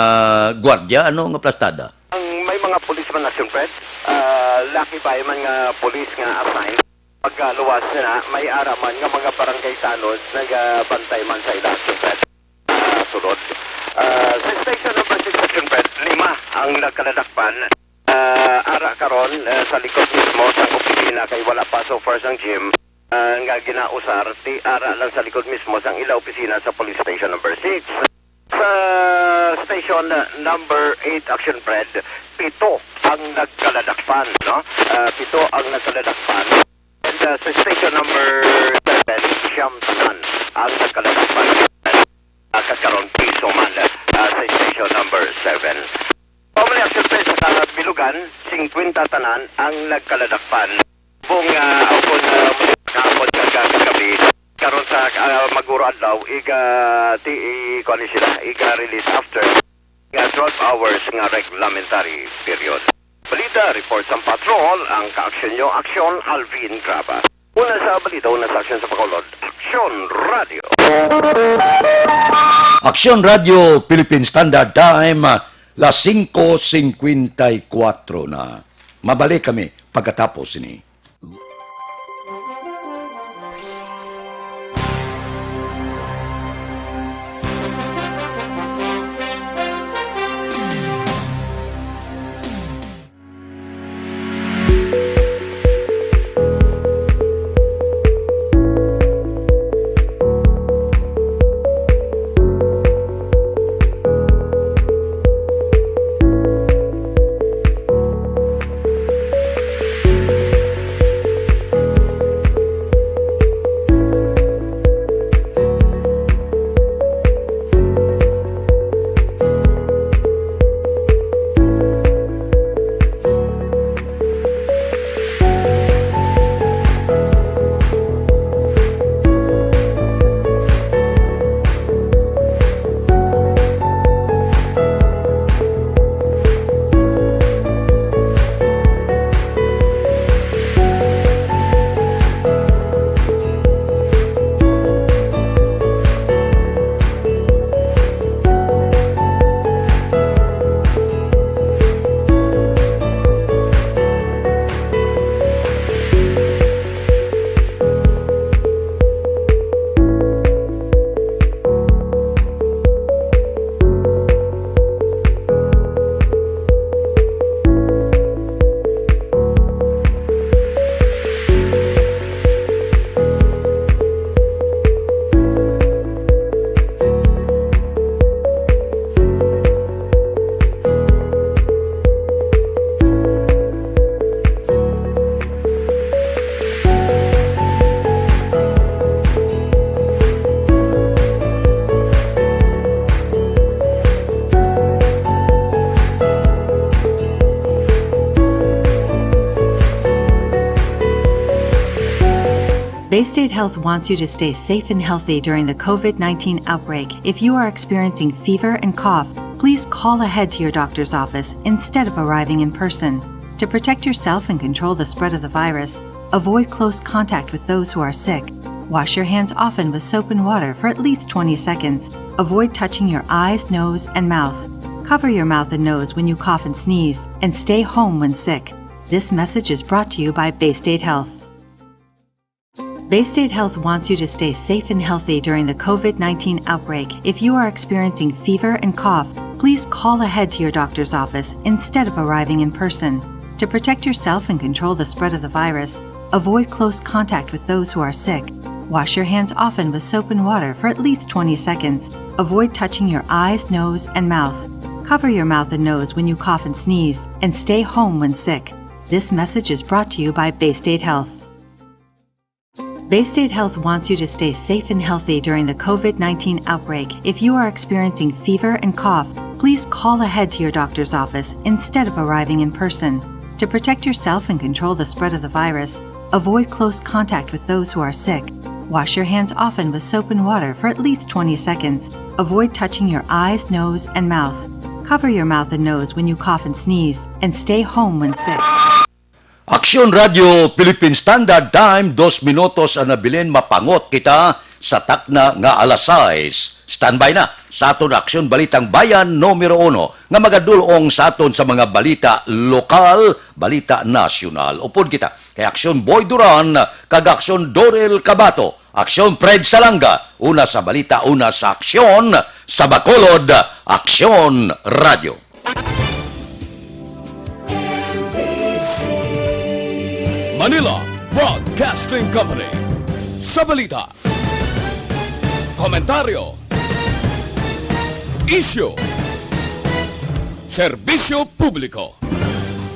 gwardya, ano nga plastada? Ang may mga policeman, Action Fred, ah, lucky ba man nga police nga assigned? Pagkaluwas na, may ara man nga mga barangay tanod nagabantay man sa ila, Action Fred. Ah, sulod. Ah, sa station number six, Action Fred, lima ang nagkaladakpan. Ah, ara karon, ah, sa likod mismo sang opisina kay wala pa so far sang gym, ah, nga ginausar, ti ara lang sa likod mismo sang ila opisina sa police station number six. Sa station, ah, number eight, Action Fred, pito ang nagkaladakpan, no? Ah, pito ang nagkaladakpan. And, ah, sa station number seven, siyam tanan ang nagkaladakpan. Ah, kakaron, piso man, ah, sa station number seven. Pamali, Action Fred, sa Bilugan, singkwenta tanan ang nagkaladakpan. Bong, ah, ako na kahapon kag kagabi, karon sa, ah, mag-uro adlaw, iga, ti, i-, kuwan ni sila, iga-release after nga twelve hours nga reglamentary period. Balita, report sang patrol, ang kaaksyon nyo, aksyon, Alvin Graba. Una sa balita, una sa aksyon sa Bacolod, Aksyon Radio. Aksyon Radio, Philippine Standard Time, las singko singkwenta y kuwatro na. Mabalik kami pagkatapos sini. Bay State Health wants you to stay safe and healthy during the COVID nineteen outbreak. If you are experiencing fever and cough, please call ahead to your doctor's office instead of arriving in person. To protect yourself and control the spread of the virus, avoid close contact with those who are sick. Wash your hands often with soap and water for at least twenty seconds. Avoid touching your eyes, nose, and mouth. Cover your mouth and nose when you cough and sneeze, and stay home when sick. This message is brought to you by Bay State Health. Bay State Health wants you to stay safe and healthy during the COVID nineteen outbreak. If you are experiencing fever and cough, please call ahead to your doctor's office instead of arriving in person. To protect yourself and control the spread of the virus, avoid close contact with those who are sick. Wash your hands often with soap and water for at least twenty seconds. Avoid touching your eyes, nose, and mouth. Cover your mouth and nose when you cough and sneeze, and stay home when sick. This message is brought to you by Bay State Health. Bay State Health wants you to stay safe and healthy during the COVID nineteen outbreak. If you are experiencing fever and cough, please call ahead to your doctor's office instead of arriving in person. To protect yourself and control the spread of the virus, avoid close contact with those who are sick. Wash your hands often with soap and water for at least twenty seconds. Avoid touching your eyes, nose, and mouth. Cover your mouth and nose when you cough and sneeze, and stay home when sick. Aksyon Radio Philippine Standard Time, dos minutos ang nabilin, mapangot kita sa takna nga alas sais. Standby na sa aton Aksyon Balitang Bayan numero uno nga magadulong sa aton sa mga balita lokal, balita nasyonal. Upod kita kay Aksyon Boy Duran kag Aksyon Dorel Kabato, Aksyon Fred Salanga, una sa balita, una sa aksyon, sa Bacolod, Aksyon Radio. Manila Broadcasting Company. Sa balita, komentaryo, isyu, serbisyo publiko.